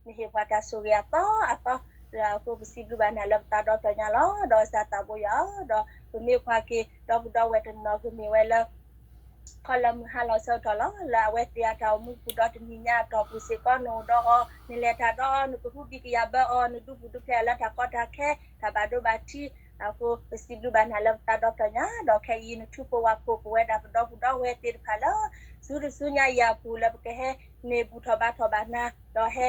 နဟ့ၣ်ပှၤတၢ်ဆိၣ်ဂ့ၤအသီအသီ, အဃိပစံးဘျုးဘၣ်နၤလၢပသးဒီဖျၢၣ်ညါလီၤ. ဒီးကစၢ်သးဘိယွၤဧၢ, ဒီးပမ့ၢ်ကွၢ်က့ၤ ဒီပုၢ်ဒီဝဲၢ်တနီၤကမ့ၢ်ဝဲလၢ ခီလၢမုၢ်ဟါလီၤဆၢကတီၢ်လီၤ, လၢအဝဲသ့ၣ်အတၢ်အိၣ်မူပူၤဒီးတနံၤညါအတီၢ်ပူၤစ့ၢ်ကီး နအိၣ်ဒီးအီၤ, နလဲၤတၢ်ဒီးအီၤ, နကဟုဘံၣ်ကယာ်ဘၢအီၤ, နဒုးဘူးဒုးဖျဲးအီၤလၢတၢ်ကီတၢ်ခဲ, တၢ်ဘၣ်ဒိဘၣ်ထံး, အဃိပစံးဘျုးဘၣ်နၤလၢပသးဒီဖျၢၣ်ညါ, ဒီးခဲအံၤနထူဖိဝါဖိပဝဲဒၣ်ပဒီပုၢ်ဒီဝဲၢ်သ့ၣ်တဖၣ်လၢ ဆူတဆူညါအံၤအပူၤလၢပကဟဲန့ၣ်ဘူၣ်ထီၣ်ဘါထီၣ်ဘၣ်နၤ, ဒီးဟဲ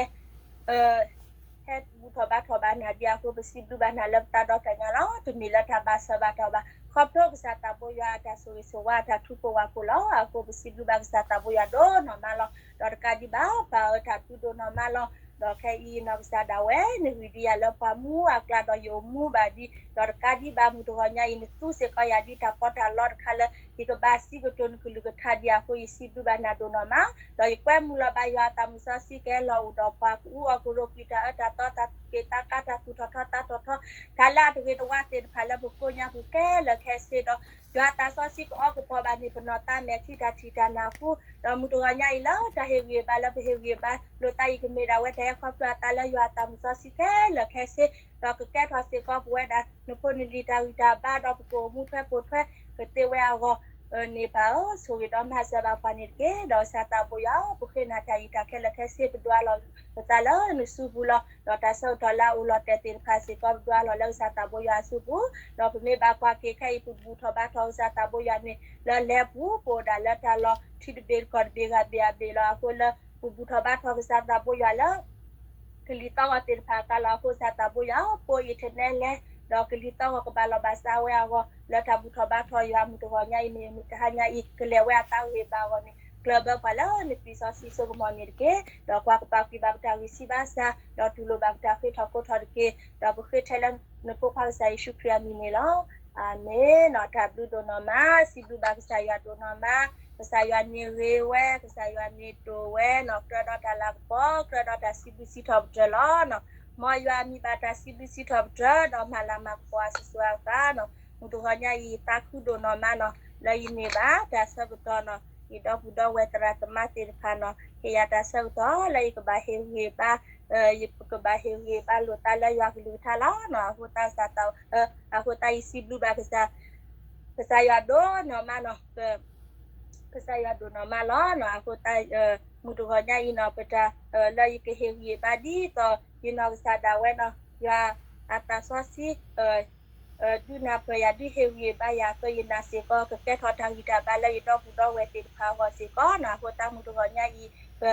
ဟဲဘူၣ်ထီၣ်ဘါထီၣ်ဘၣ်နၤဒံးအဃိ ပစံးဘျုးဘၣ်နၤလၢပသးဒီဖျၢၣ်ညါလီၤ. တမ့ၢ်လၢတၢ်ဘၣ်ဆၢဘၣ်တီၢ်ဘၣ်, ခီဖျိကစၢ်သးဘိယွၤအတၢ်ဆိၣ်ဂ့ၤဆိၣ်ဝါအတၢ်ထူဖိဝါဖိလီၤ. အဃိပစံးဘျုးဘၣ်ကစၢ်သးဘိယွၤဒိၣ်နီၢ်မးလီၤ. ဒီးတကးဒံးဘၣ် ပၢ်ဧၢတၢ်ဘျုးဒိၣ်နီၢ်မးလီၤ. ဒီးခဲအံၤနီၢ်ကစၢ်ဒၣ်ဝဲ နဂံၢ်ဒ်ယၤလၢပှၤမူအကျါဒီးယအိၣ်မူဘၣ်ဒံး, ဒီးတကးဒံးဘၣ်မုၢ်တဂီၤညါအံၤ နသူစ့ၢ်ကီးယၤဒ်တၢ်ပီးတၢ်လီတခါလၢ ယကဘၣ်စံးကတိၤနကလုၢ်ကထါဒံးအဃိ ယစံးဘျုးဘၣ်နၤဒိၣ်နီၢ်မး, ဒီးယကွဲမုာ်လီၤဘၣ်ယွၤအသးမုၢ်စီဆှံကဟဲလီၤအိၣ်ဒီးပှၤကအူအီၣ်ကရူၢ်ကံၢ်တၢ်အၢတၢ်သီတၢ်သူၣ်က့ၣ်သးကါတၢ်သူၣ်ထီၣ်ထီသးထီၣ်ထီ, တၢ်လၢအတဂ့ၤတဝါသ့ၣ်တဖၣ်လၢပကိးညါပူၤခဲလၢာ်ခဲဆ့ဒီး ယွၤအသးစီဆှံကအီၣ်ကပီၤဘၣ်န့ၣ် ပနီၢ်သးမဲာ်ထံတၢ်ထံၣ်တၢ်နၢ်ဟူ, ဒီးမုၢ်တဂီၤညါအံၤလၢတၢ်ဟ့ၣ်ဂံၢ်ဘါလၢပဟ့ၣ်ဂံၢ်ဘါလိာ်သးအံၤ ကမ့ၢ်ဒၣ်ဝဲတၢ်ဟဲခီဖျိအသးလၢယွၤအသးမုၢ်စီဆှံခဲလၢာ်ခဲဆ့, ဒီးကကဲထီၣ်စ့ၢ်ကီးပဝဲဒၣ် နဖိနလံၤတၢ်ဂံၢ်တၢ်ဘါ ဒီးပကအိၣ်မူထွဲပိာ်ထွဲကသ့ဝဲအဂီၢ်န့ၣ် ပၢ်ဧၢ ဆိၣ်ဂ့ၤဒီးမၤစၢၤဘၣ်ပှၤန့ၣ်တက့ၢ်. ဒီးကစၢ်သးဘိယွၤ ပဃ့နၤတၢ်အံၤတၢ်ခဲလၢာ်ခဲဆ့ ပဒွးလီၤပသးလၢနစုပူၤလီၤ. ဒီးတၢ်ဆၢကတီၢ်လၢအအိၣ်လီၤတဲာ်သ့ၣ်တဖၣ်စ့ၢ်ကီး ပဒွးလီၤလၢကစၢ်သးဘိယွၤအစုပူၤ, ဒီးပမ့ၢ်ဘၣ်ကွၢ်က့ၤခဲအံၤ ပဘူၣ်ထီၣ်ဘါထီၣ်ကစၢ်သးဘိယွၤန့ၣ် လၢလဲၤပူၤ ပအိၣ်ဒၣ်လၢတၢ်လီၤထံတဘ့ၣ်တကီၢ်တဘ့ၣ်ဂၤဘ့ၣ်အဘ့ၣ်လီၤ. အဃိလၢပဘူၣ်ထီၣ်ဘါထီၣ်ကစၢ်သးဘိယွၤလၢ ကလံၤသီၣ်ဂီၤသ့ၣ်တဖၣ်အကျါလီၤ. အဃိကစၢ်သးဘိယွၤ ပိၢ်အံၤထဲနဲလဲၣ်, ဒီးကလံၤသီၣ်ဂီၤကဘၣ်လီၤဘၣ်စးဝဲအဂီၢ် လၢတၢ်ဘူၣ်ထီၣ်ဘါထီၣ်ယွၤမုၢ်တဂီၤညါအံၤန့ၣ် မုၢ်တဟါညါအံၤ ကလဲၤဝဲအသးဂ့ၤဘၣ်အဂီၢ်န့ၣ် ကျၢၢ်ဘၢပှၤလၢနသွံၣ်စီဆှံစိကမီၤန့ၣ်တက့ၢ်. ဒီးကွၢ်ကပာ်ကွံာ်ဘၣ်ပတၢ်ဂံၢ်ဆံးဘါစၢ်, ဒီးတူၢ်လိာ်ဘၣ်ပတၢ်ဃ့ထီၣ်ကိးထီၣ်တက့ၢ်. ဒီးပဃ့ထဲလၢနဖိခွါကစၢ်ယ့ၣ်ၡူးခရံာ်အမံၤန့ၣ်လီၤ. အၤမ့ၣ်. နီၢ်တၢ်ဘျုးဒိၣ်နီၢ်မး, စံးဘျုးဘၣ်ကစၢ်ယွၤဒိၣ်နီၢ်မး, ကစၢ်ယွၤန့ၣ်ဂ့ၤဝဲ, ကစၢ်ယွၤန့ၣ်ဒိၣ်ဝဲနီၢ်, ကြၢးဒီးတၢ်လၤကပီၤ, ကြၢးဒီးတၢ်စံးဘျုးစံးထီၣ်ပတြၢၤလီၤ. မ်ယွၤအမံၤဘၣ်တၢ်စံးဘျုးစံးထီၣ်ပတြၢၤ ဒီးမၤလၤမၤကပီၤအစိၤစိၤအဃၣ်ဃၣ်နီၢ်, မုၢ်တဂီၤညါအံၤ သးခုဒိၣ်နီၢ်မးနီၢ်, လၢယန့ၢ်ဘၣ်တၢ်ဆၢကတီၢ်နီၢ်, ယဒီပုၢ်ဒီဝဲၢ်သရၣ်သမါသ့ၣ်တဖၣ်နီၢ်, ဟ့ၣ်ယၤတၢ်ဆၢကတီၢ်လၢယကဘၣ်ဟ့ၣ်ဂံၢ်ဘါ ယကဘၣ်ဟ့ၣ်ဂံၢ်ဘါလိာ်သးလၢယွၤကလုၢ်ကထါလီၤနီၢ်. အဃိသတးစၢ်သး, အဃိသတးယစံးဘျုးဘၣ်ကစၢ်, ကစၢ်ယွၤဒိၣ်နီၢ်မးနီၢ်, ကစၢ်ယွၤဒိၣ်နီၢ်မးလီၤနီၢ်. အဃိသတး မုၢ်တဂီၤညါအံၤနီၢ်, ပတၢ်လၢယကဟ့ၣ်ဂံၢ်ဘါဒ်သိး ယနီၢ်ကစၢ်ဒၣ်ဝဲနီၢ်, ယွၤအသးစီဆှံ ဒုးနၢ်ပၢၢ်ယၤ ဒုးဟ့ၣ်ဂံၢ်ဘါယၤအသိး ယနာ်စ့ၢ်ကီး ကကဲထီၣ်တၢ်ဂံၢ်တၢ်ဘါလၢယဒီပုၢ်ဒီဝဲၢ်သ့ၣ်တဖၣ်အဂီၢ်စ့ၢ်ကီးနီၢ်. အဃိသတးမုၢ်တဂီၤညါအံၤ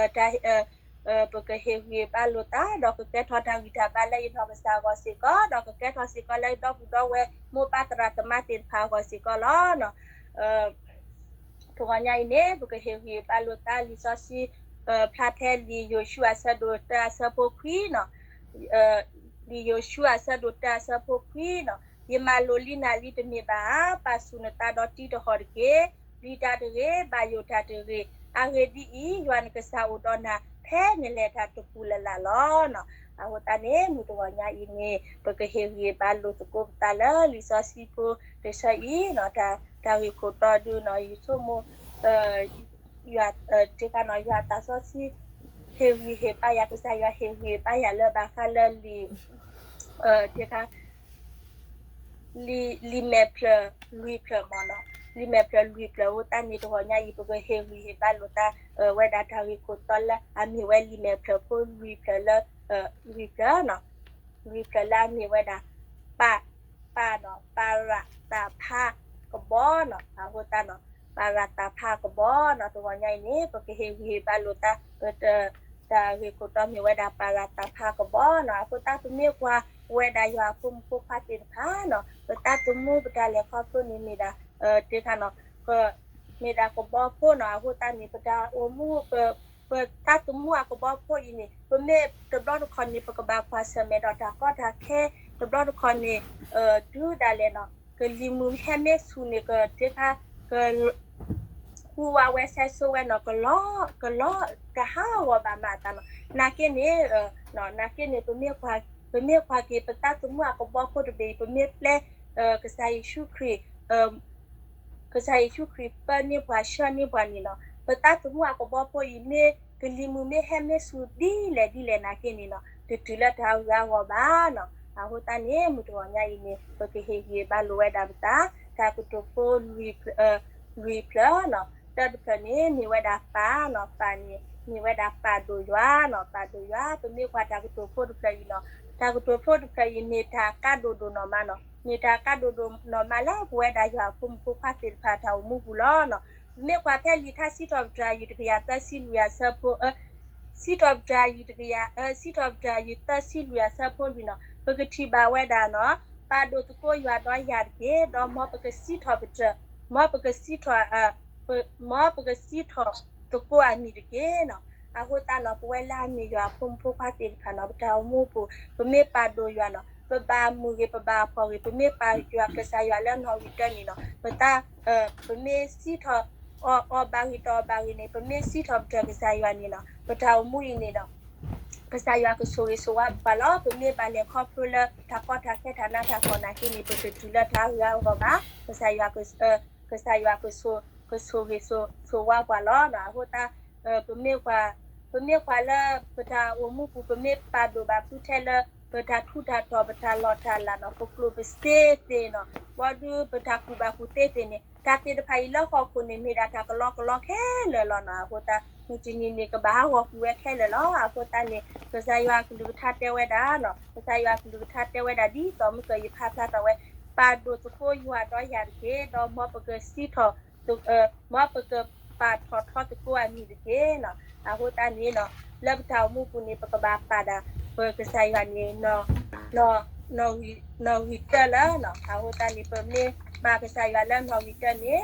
ပတၢ် ပကဟ့ၣ်ဂံၢ်ဘါလိာ်သး ဒီးကကဲထီၣ်တၢ်ဂံၢ်တၢ်ဘါလၢယနီၢ်ကစၢ်အဂီၢ်စ့ၢ်ကီး, ဒီးကကဲထီၣ်စ့ၢ်ကီးလၢယဒီပုၢ်ဒီဝဲၢ်မိၢ်ပၢ်သရၣ်သမါသ့ၣ်တဖၣ်အဂီၢ်စ့ၢ်ကီးလီၤ. တဂီၤညါအံၤန့ၣ် ပကဟ့ၣ်ဂံၢ်ဘါလိာ်သးလံာ်စီဆှံ ဖျါထဲလံာ်ယိၤၡူအဆၢဒိၣ်တၢအဆၢဖိခွံနီၢ်, လံာ်ယိၤၡူအဆၢဒိၣ်တၢအဆၢဖိခွံနီၢ်, ယမၤလိာ်လံနၤလံတမ့ၢ်ဘၣ်ဧါ, ပာ်ဆူၣ်နသးဒီးတံတဟီၣ်တက့ၢ်. ပျံၤတၢ်တဂ့ၤ, ဘၣ်ယိၣ်တၢ်တဂ့ၤ, အဂ့ၢ်ဒ်အံၤ, ယွၤနကစၢ်အိၣ်ဒီးနၤ ဖဲနလဲၤတၢ်တပူၤလၢ်လၢ်လီၤ. အဃိသတးန့ၣ် မုၢ်တဂီၤညါအံၤန့ၣ် ပကဟ့ၣ်ဂံၢ်ဘါလိာ်သကိးပသးလၢလံာ်စီဆှံဖိတဆၢအံၤ, တၢ်ဂ့ၢ်ခိၣ်တီဒုနီၢ် ယဆိကမိၣ် ယွၤ တခါနီၢ် ယွၤအသးစီဆှံ ဟ့ၣ်ဂံၢ်ဟ့ၣ်ဘါယၤ, ကစၢ်ယွၤဟ့ၣ်ဂံၢ်ဟ့ၣ်ဘါယၤလၢဘၣ်ဃးလၢလံာ် တခါ လံာ်မဲာ်ဖျၢၣ်လွံၢ်ဖျၢၣ်မ့ၢ်နီၢ်, လံာ်မဲာ်ဖျၢၣ်လွံၢ်ဖျၢၣ်အဃိသတးန့ၣ် တဂီၤညါအံၤ ပကဟ့ၣ်ဂံၢ်ဟ့ၣ်ဘါလိာ်သး ဝဲဒၣ်တၢ်ဂ့ၢ်ခိၣ်တီလၢအမ့ၢ်ဝဲလံာ်မဲာ်ဖျၢၣ်ဖိလွံၢ်ဖျၢၣ်လၢ လွံၢ်ဖျၢၣ်နီၢ်, လွံၢ်ဖျၢၣ်လၢအမ့ၢ်ဝဲဒၣ် ပ ပၢ်နီၢ်, ပၢ်ရးတၢ်ဖးကဘီနီၢ်, အဃိသတးနီၢ် ပၢ်ရးတၢ်ဖးကဘီနီၢ်, တဂီၤညါအံၤန့ၣ် ပကဟ့ၣ်ဂံၢ်ဟ့ၣ်ဘါလိာ်သး ပ တၢ်ဂ့ၢ်ခိၣ်တီမ့ၢ်ဝဲဒၣ် ပၢ်ရးတၢ်ဖးကဘီနီၢ်, အဃိသတး ပမ့ၢ်ကွၢ်ဝဲဒၣ်ယွၤအဖိမုၣ်ဖိခွါသ့ၣ်တဖၣ်နီၢ်, ပသးသမူပတၢ်လဲၤခီဖျိန့ၣ်မ့ၢ်ဒၣ် တခါနီၢ် မ့ၢ်ဒၣ်ကဘီဖိနီၢ်, အဃိသတးန့ၣ် ပတၢ်အိၣ်မူ ပ ပသးသမူအကဘီဖိအံၤန့ၣ် ပမ့ၢ်တဘျီတခီၣ်န့ၣ် ပကဘၣ်ကွၢ်ဆၢၣ်မဲာ်ဒီးတၢ်ကီတၢ်ခဲ, တဘျီတခီၣ်န့ၣ် တုၤဒၣ်လဲာ်နီၢ် ကလံၤမုၢ်ဟဲမ့ၢ်ဆူၣ်န့ၣ် ကတခါ က ဟူးဝးဝဲဆဲးဆိဝဲနီၢ် ကလီၤ ကလီၤ ကဟးဂီၤဘၣ်မးအသးနီၢ်, နာ်က့န့ၣ် နာ်က့န့ၣ် ပမ့ၢ်ကွၢ်က့ၤ ပသးသမူအကဘီဖိတဘ့ၣ်အံၤ ပမ့ၢ်ပျဲ ကစၢ်ယ့ၣ်ၡူးခရံာ် ကစၢ်ယ့ၣ်ၡူးခရံာ်ပၢန့ၢ်ပှၤဆှၢန့ၢ်ပှၤန့ၣ်နီၢ်, ပသးသမူအကဘီဖိအံၤမ့ၢ် ကလံၤမုၢ်မ့ၢ်ဟဲမ့ၢ်ဆူၣ်ဒ်လဲၣ်ဒ်လဲၣ်နာ်က့န့ၣ်နီၤ တတုၤလၢတၢ်အဂ့ၤအဂီၢ်ဘၣ်နီၤ. အဃိသတးန့ၣ် မုၢ်တဂီၤညါအံၤန့ၣ် ပကဟ့ၣ်ဂံၢ်ဘါလိာ်ဝဲဒၣ်ပသး တၢ်ကတိၤဖိလွံၢ်ဖျၢၣ်နီၤ. တၢတဖျၢၣ်န့ၣ် မ့ၢ်ဝဲဒၣ်ပၢ်နီၤ, ပၢ်န့ၣ် မ့ၢ်ဝဲဒၣ်ပာ်ဒိၣ်ယွၤနီၤ, ပာ်ဒိၣ်ယွၤ. ပမ့ၢ်ကွၢ်တၢ်ကတိၤဖိတဖျၢၣ်အံၤနီၤ, တၢ်ကတိၤဖိတဖျၢၣ်အံၤ မ့ၢ်တၢ်ကါဒိၣ်ဒိၣ်နီၢ်မးနီၤ, မ့ၢ်တၢ်ကါဒိၣ်ဒိၣ်နီၢ်မးလၢပဝဲဒၣ်ယွၤအဖိမုၣ်ဖိခွါသ့ၣ်တဖၣ်တၢ်အိၣ်မူပူၤလီၤနီၤ. ပမ့ၢ်ကွၢ်ဖဲလံာ်ထါစံးထီၣ်ပတြၢၤ အယူၢ်တကယၤသၢဆံလွံၢ်အဆၢဖိ စံးထီၣ်ပတြၢၤ အယူၢ်တကယၤ စံးထီၣ်ပတြၢၤ အယူၢ်သၢဆံလွံၢ်အဆၢဖိလွံၢ်နီၤ, ပကထံၣ်ဘၣ်ဝဲဒၣ်နီၤ, ပာ်ဒိၣ်သကိးယွၤဒီးယၤတက့ၢ်, ဒီးမ်ပကစံးထီၣ်ပတြၢၤ, မ်ပကစံးထီၣ် မ်ပကစံးထီၣ်သကိးအမံၤတက့ၢ်နီၤ. အဃိသတးနီၤ ပဝဲလၢအမ့ၢ်ယွၤအဖိမုၣ်ဖိခွါသ့ၣ်တဖၣ်နီၤ ပတၢ်အိၣ်မူပူၤ ပမ့ၢ်ပာ်ဒိၣ်ယွၤနီၤ ပဘၣ်မုာ်ဂ့ၤ ပဘၣ်ဖှီၣ်ဂ့ၤ ပမ့ၢ်ပာ်ယွၤကစၢ်ယွၤလၢနီၣ်ဂံၢ်တၢန့ၣ်နီၤ ပတၢ် ပမ့ၢ်စံးထီၣ် အီၤဘၣ်ဂ့ၤတအီၣ်ဘၣ်ဂ့ၤန့ၣ် ပမ့ၢ်စံးထီၣ်ပတြၢၤကစၢ်ယွၤန့ၣ်နီၤ ပတၢ်အိၣ်မူအံၤန့ၣ်ဒီး ကစၢ်ယွၤကဆိၣ်ဂ့ၤဆိၣ်ဝါပှၤလီၤ. ပမ့ၢ်ဘၣ်လဲၤခီဖျိလၢတၢ်ကီတၢ်ခဲတၢ်နးတၢ်ဖှီၣ်နာ်က့န့ၣ် ပတတုၤလၢတၢ်အဂ့ၤအဂီၢ်ဘၣ်. ကစၢ်ယွၤ ကစၢ်ယွၤကဆိၣ်ဂ့ၤဆိၣ်ဝါပှၤလီၤ. အဃိသတး ပမ့ၢ်ကွၢ်လၢပတၢ်အိၣ်မူပူၤ ပမ့ၢ်ပာ်ဒိၣ်ဘၣ်ဖုထဲလၢ ပတၢ်ထူးတၢ်တီၤ ပတၢ်လီၢ်တၢ်လၤနီၤ ပကျိၣ်ပစ့သ့ၣ်နီၤ ဘီဒုပတၢ်ကူၣ်ဘၣ်ကူၣ်သ့သ့ၣ်န့ၣ် တၢ်သ့ၣ်တဖၣ်အံၤလၢဟီၣ်ခိၣ်န့ၣ် မ့ၢ်ဒၣ်တၢ်ကလီကလီခဲလၢာ်လီၤနီၤ. အဃိသတး မုၢ်တနံၤန့ၣ် ကဘၣ်ဟးဂီၤကွံာ်ဝဲခဲလၢာ်လီၤ. အဃိသတးန့ၣ် ကစၢ်ယွၤကလုၢ်ကထါတဲဝဲဒၣ်နီၤ ကစၢ်ယွၤကလုၢ်ကထါတဲဝဲဒၣ်ဒ်သိးမုၢ်ကၢၢ်ယဖးဖျါထီၣ်ဝဲ ပာ်ဒိၣ်သကိးယွၤဒီးယၤတက့ၢ် ဒီးမ်ပကစံးထီၣ် မ်ပကပာ်ထီၣ်ထီသကိးအမံၤတက့ၢ်နီၤ. အဃိသတးန့ၣ်နီၤ လၢပတၢ်အိၣ်မူပူၤန့ၣ် ပကဘၣ်ပာ်ဒၣ် ပကစၢ်ယွၤန့ၣ် နီၣ်ဂံၢ်တၢလၢနီၤ. အဃိသတးန့ၣ် ပမ့ၢ်မၤကစၢ်ယွၤလၢနီၣ်ဂံၢ်တၢန့ၣ်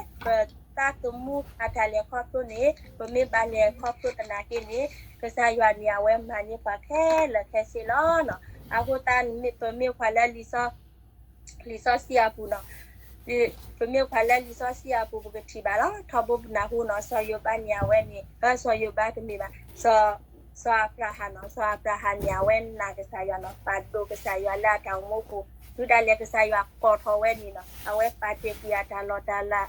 ပသးသမူအတၢ်လဲၤခီဖျိန့ၣ် ပမ့ၢ်ဘၣ်လဲၤခီဖျိသနာ်က့န့ၣ် ကစၢ်ယွၤန့ၣ် အဝဲမၤန့ၢ်ပှၤခဲလၢာ်ခဲဆ့လီၤနီၤ. အဃိသတးန့ၣ် ပမ့ၢ်ကွၢ်လၢ လံာ်စီဆှံအပူၤနီၤ ပမ့ၢ်ကွၢ်လၢလံာ်စီဆှံအပူၤ ပကထံၣ်ဘၣ်လီၤ. ထီဘိပနၢ်ဟူနီၤ စီၤယိၤဘးန့ၣ် အဝဲန့ၣ် စီၤယိၤဘးတမ့ၢ်ဘၣ် စီၤအၤဘြၤဟၣ်နီၤ စီၤအၤဘြၤဟၣ်န့ၣ် အဝဲနာ်ကစၢ်ယွၤနီၤ ပာ်ဒိၣ်ကစၢ်ယွၤလၢအတၢ်အိၣ်မူပူၤ တုၤဒၣ်လဲာ်ကစၢ်ယွၤကိးထီၣ်ဝဲန့ၣ်နီၤ အဝဲပာ်တ့ၢ်ကွံာ်အတၢ်လီၢ်တၢ်လၤ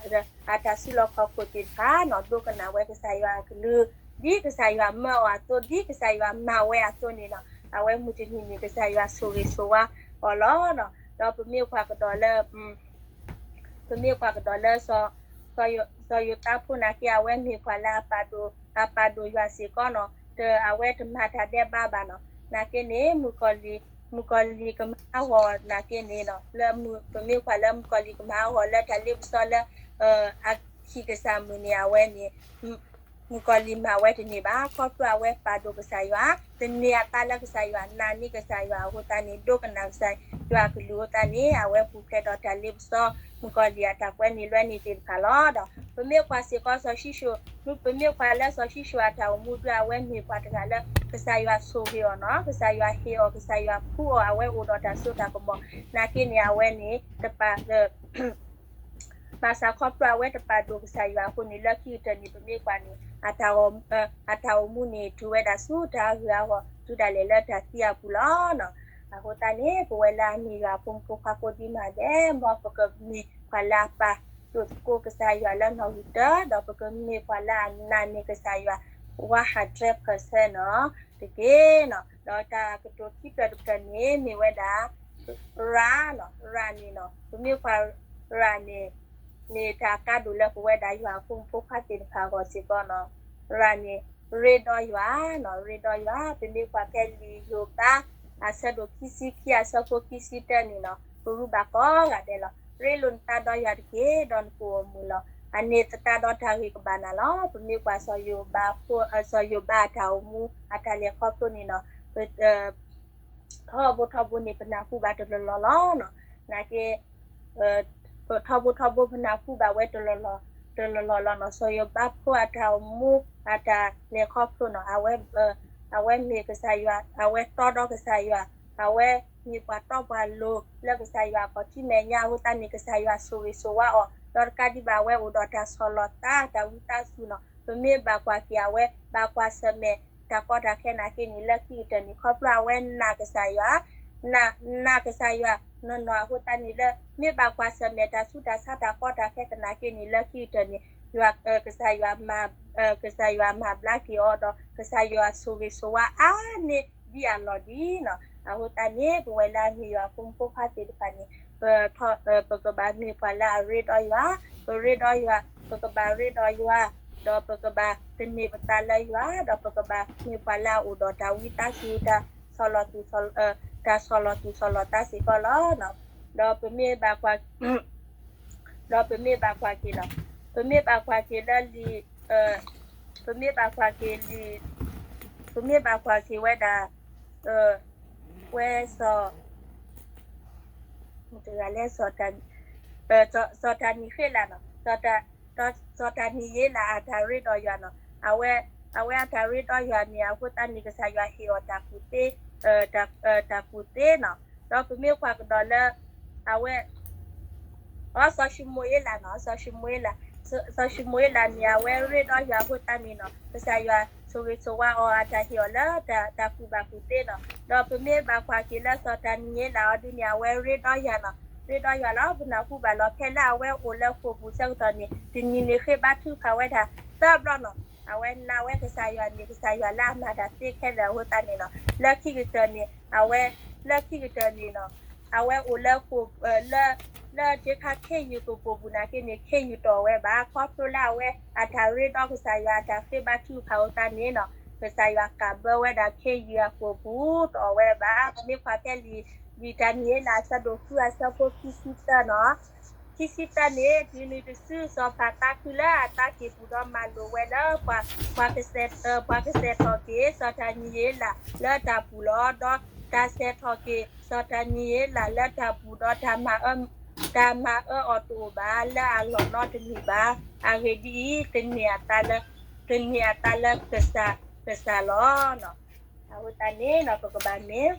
အတၢ်စုလီၢ်ခီၣ်ခိၣ်သ့ၣ်တဖၣ်နီၤ ဒိကနၣ်ဝဲကစၢ်ယွၤအကလုၢ် ဒ်ကစၢ်ယွၤမၢအီၤအသိး ဒ်ကစၢ်ယွၤမၤဝဲအသိးန့ၣ်နီၤ အဝဲမုၢ်တနံၤန့ၣ် ကစၢ်ယွၤဆိၣ်ဂ့ၤဆိၣ်ဝါအီၤလီၤ. ဒီးပမ့ၢ်ကွၢ်ကဒီးလၢ ပမ့ၢ်ကွၢ်ကဒီးလၢ စီၤယိၤသးဖိနာ်က့ အဝဲမ့ၢ်ပှၤလၢအပာ်ဒိၣ် အပာ်ဒိၣ်ယွၤစ့ၢ်ကီးနီၤ ဒီးအဝဲတမၤတၢ်ဒဲးဘးဘၣ်နီၤ နာ်က့န့ၣ် မုၣ်ကီၤလံၤ မုၣ်ကီၤလံၤကမၤဟးဂီၤနာ်က့န့ၣ်နီၤ လၢ ပမ့ၢ်ကွၢ်လၢမုၣ်ကီၤလံၤကမၤဟးဂီၤလၢတၢ်လ့ပစီလၢ အခံကစၢ်မုၢ်န့ၣ် အဝဲန့ၣ် မုၣ်ကီၤလံၤမၤဝဲတန့ၢ်ဘၣ် ခီဖျိအဝဲပာ်ဒိၣ်ကစၢ်ယွၤ သန့ၤအသးလၢကစၢ်ယွၤ နာ်န့ၢ်ကစၢ်ယွၤအဃိသတးန့ၣ် ဒိကနၣ်ကစၢ်ယွၤအကလုၢ်အဃိသတးန့ၣ် အဝဲပူၤဖျဲးဒီးတၢ်လ့ပစီ မုၣ်ကီၤလံၤအတၢ်ကွဲန့ၢ်လွဲန့ၢ်သ့ၣ်တဖၣ်လီၤ. ဒီးပမ့ၢ်ကွၢ်စ့ၢ်ကီးစီၤၡံၣ်စိၣ် ပမ့ၢ်ကွၢ်လၢစီၤၡံၣ်စိၣ်အတၢ်အိၣ်မူဒု အဝဲမ့ၢ်ပှၤတဂၤလၢ ကစၢ်ယွၤဆိၣ်ဂ့ၤအီၤနီၤ ကစၢ်ယွၤဟ့ၣ်အီၤ ကစၢ်ယွၤဖှူအီၤ အဝဲအိၣ်ဒီးတၢ်စိတၢ်ကမီၤ နာ်က့န့ၣ် အဝဲန့ၣ် တပာ် ဘၣ်ဆၣ်ခီဖျိအဝဲတပာ်ဒိၣ်ကစၢ်ယွၤအဃိန့ၣ် လၢခံကတၢၢ်န့ၣ် ပမ့ၢ်ကွၢ်န့ၣ် အတၢ်အိၣ်မူန့ၣ် တုၤဝဲဒၣ်ဆူတၢ်အဂ့ၤအဂီၢ် တုၤဒၣ်လဲာ်လၢတၢ်သံအပူၤလီၤ. အဃိသတးန့ၣ် ပဝဲလၢအမ့ၢ်ယွၤအဖိမုၣ်ဖိခွါကိးဒံးမးဒဲး မ်ပကမ့ၢ်ပှၤလၢအပာ်ဒိၣ်သကိးကစၢ်ယွၤလၢနီၣ်ဂံၢ်တၢ ဒီးပကမ့ၢ်ပှၤလၢအနာ်န့ၢ်ကစၢ်ယွၤ one hundred percent နီၤ တက့ၢ်နီၤ. ဒီးတၢ်ကတိၤခံဖျၢၣ်တဖျၢၣ်န့ၣ် မ့ၢ်ဝဲဒၣ် ရၤနီၤ ရၤန့ၣ်နီၤ ပမ့ၢ်ကွၢ်ရၤန့ၣ် မ့ၢ်တၢ်ကါဒိၣ်လၢပဝဲဒၣ်ယွၤအဖိမုၣ်ဖိခွါသ့ၣ်တဖၣ်အဂီၢ်စ့ၢ်ကီးနီၤ. ရၤန့ၣ် ရ့ဒီးယွၤနီၤ ရ့ဒီးယွၤ ပမ့ၢ်ကွၢ်ဖဲလံာ်ယိၤဘး အဆၢဒိၣ်ခံဆံခံ အဆၢဖိခံဆံတၢန့ၣ်နီၤ ပရူးဘၣ်ကိးဂၤဒဲးလီၤ. ရ့လိာ်နသးဒီးယွၤတက့ၢ် ဒီးနကအိၣ်မုာ်လီၤ. အန့ၣ်သတးဒီးတၢ်ဂ့ၤကဘၣ်နၤလီၤ. ပမ့ၢ်ကွၢ်စီၤယိၤဘးဖိ စီၤယိၤဘးအတၢ်အိၣ်မူ အတၢ်လဲၤခီဖျိန့ၣ်နီၤ ထီဘိထီဘိန့ၣ် ပနၢ်ဟူဘၣ်တလီၢ်လီၢ်လီၤနီၤ. နာ်က့ ထီဘိထီဘိပနၢ်ဟူဘၣ်ဝဲတလီၢ်လီၢ် တလီၢ်လီၢ်လီၤနီၤ. စီၤယိၤဘးဖိအတၢ်အိၣ်မူ အတၢ်လဲၤခီဖျိနီၤ အဝဲ အဝဲမ့ၢ်ကစၢ်ယွၤ အဝဲတီဒီးကစၢ်ယွၤ အဝဲမ့ၢ်ပှၤတီပှၤလိၤလၢကစၢ်ယွၤအခီၣ်ထံးမဲာ်ညါအဃိသတးန့ၣ် ကစၢ်ယွၤဆိၣ်ဂ့ၤဆိၣ်ဝါအီၤ ဒီးတကးဒံးဘၣ်အဝဲအိၣ်ဒီးတၢ်ဆီၣ်လီၤသး တၢ်ဝံသးစူၤနီၤ. ပမ့ၢ်ဘၣ်ကွၢ်က့ၤအဝဲ ဘၣ်ကွၢ်ဆၢၣ်မဲာ် တၢ်ကီတၢ်ခဲနာ်က့န့ၣ် လၢခံကတၢၢ်န့ၣ် ခီဖျိအဝဲနာ်ကစၢ်ယွၤ နာ် နာ်ကစၢ်ယွၤနီၢ်နီၢ်အဃိသတးန့ၣ်လၢ မ့ၢ်ဘၣ်ကွၢ်ဆၢၣ်မဲာ်တၢ်ဆူးတၢ်ဆါတၢ်ကီတၢ်ခဲသနာ်က့န့ၣ် လၢခံကတၢၢ်န့ၣ် ကစၢ်ယွၤမၤ ကစၢ်ယွၤမၤဘျါက့ၤအီၤဒီး ကစၢ်ယွၤဆိၣ်ဂ့ၤဆိၣ်ဝါအါန့ၢ်ဒံးအလီၢ်ဒံးနီၤ. အဃိသတးန့ၣ် ပဝဲလၢအမ့ၢ်ယွၤဖိမုၣ်ဖိခွါသ့ၣ်တဖၣ်န့ၣ် ပ ပကဘၣ်မ့ၢ်ပှၤလၢအရ့ဒီးယွၤ, ပရ့ဒီးယွၤ, ပကဘၣ်ရ့ဒီးယွၤ, ဒီးပကဘၣ်သန့ၤပသးလၢယွၤ, ဒီးပကဘၣ်မ့ၢ်ပှၤလၢအအိၣ်ဒီးတၢ်ဝံသးစူၤ တၢ်ဆီၣ်လီၤသူၣ်ဆီၣ်လီၤ တၢ်ဆီၣ်လီၤသူၣ်ဆီၣ်လီၤသးစ့ၢ်ကီးလီၤ. ဒီးပမ့ၢ်ဘၣ်ကွၢ် ဒီးပမ့ၢ်ဘၣ်ကွၢ်က့ၤလီၤ. ပမ့ၢ်ဘၣ်ကွၢ်က့ၤလၢလံာ် ပမ့ၢ်ဘၣ်ကွၢ်က့ၤလံာ် ပမ့ၢ်ဘၣ်ကွၢ်က့ၤဝဲဒၣ် ဝဲစီၤ မတၤလဲၣ် စီၤတၢ် စီၤတၢ်နံၤဃ့လးနီၤ, စီၤတၢ်နံၤယ့လးအတၢ်ရ့ဒီးယွၤနီၤ, အဝဲ အဝဲအတၢ်ရ့ဒီးယွၤန့ၣ် အဃိသတးန့ၣ် ကစၢ်ယွၤဟ့ၣ်အီၤတၢ်ကူၣ်သ့ တၢ်ကူၣ်သ့နီၤ. ဒီးပမ့ၢ်ကွၢ်ကဒီးလၢ အဝဲ အစီၤၡမူၤအ့လးနီၤ, စီၤၡမူၤအ့လး, စီၤၡမူၤအ့လးန့ၣ် အဝဲရ့ဒီးယွၤအဃိသတးန့ၣ်နီၤ, ကစၢ်ယွၤဆိၣ်ဂ့ၤဆိၣ်ဝါအီၤ အတၢ်ဟ့ၣ်အီၤလၢတၢ်ကူၣ်ဘၣ်ကူၣ်သ့နီၤ. ဒီးပမ့ၢ်ဘၣ်ကွၢ်က့ၤလၢစီၤတၢ်နံၤယ့လးအီၤဒ်န့ၣ် အဝဲရ့ဒီးယွၤနီၤ, ရ့ဒီးယွၤလီၤ. ပနၢ်ဟူဘၣ်လီၤ ဖဲလၢအဝဲအိၣ်လၢဃိာ်ပူၤဆၢကတီၢ်န့ၣ် တနံၤန့ၣ်ဃ့ဘါထုကဖၣ်ဝဲဒၣ်သၢဘျီနီၤ. အဝဲနာ်ဝဲကစၢ်ယွၤန့ၣ် ကစၢ်ယွၤလၢအမၤတၢ်သ့ခဲလၢာ်အဃိသတးန့ၣ်နီၤ, လၢခံကတၢၢ်န့ၣ် အဝဲ လၢခံကတၢၢ်န့ၣ်နီၤ, အဝဲအိၣ်လၢဃိာ် လၢ လၢတခါခ့ယုၢ်ကပိာ်ပူၤနာ်က့န့ၣ် ခ့ယုၢ်တအိၣ်ဝဲဘၣ်. ခီဖျိလၢအဝဲအတၢ်ရ့ဒီးကစၢ်ယွၤ အတၢ်ဃ့ဘါထုကဖၣ်အဃိသတးန့ၣ်နီၤ, ကစၢ်ယွၤကးဘၢဝဲဒၣ်ခ့ယုၢ်အပိာ်ပူၤတအိၣ်ဝဲဘၣ်. ပမ့ၢ်ကွၢ်ဖဲလံာ် လံာ်တၢ်နံၤယ့လးအဆၢဒိၣ်ဃုအဆၢဖိခံဆံသၢနီၤ, ခံဆံသၢန့ၣ် တုၤနုၤတစု စီၤပၤသးခုလၢအသးကံၢ်ပူၤဒီးမၤလိာ်ဝဲလၢ ပှၤ ပှၤကစဲးထီၣ်က့ၤ စီၤတၢ်နံၤယ့လးလၢတၢ်ပူၤလီၤ. ဒီးတၢ်စဲးထီၣ်က့ၤ စီၤတၢ်နံၤယ့လးလၢတၢ်ပူၤဒီး တၢ်မၤအၢအီၤတအိၣ်ဘၣ် လၢအလီၢ်နီတမံၤဘၣ်. အဂ့ၢ်ဒ်အံၤ, သန့ၤအသးလၢ သန့ၤအသးလၢကစၢ် ကစၢ်လီၤ. အဃိသတးန့ၣ် ပကဘၣ်မ့ၢ်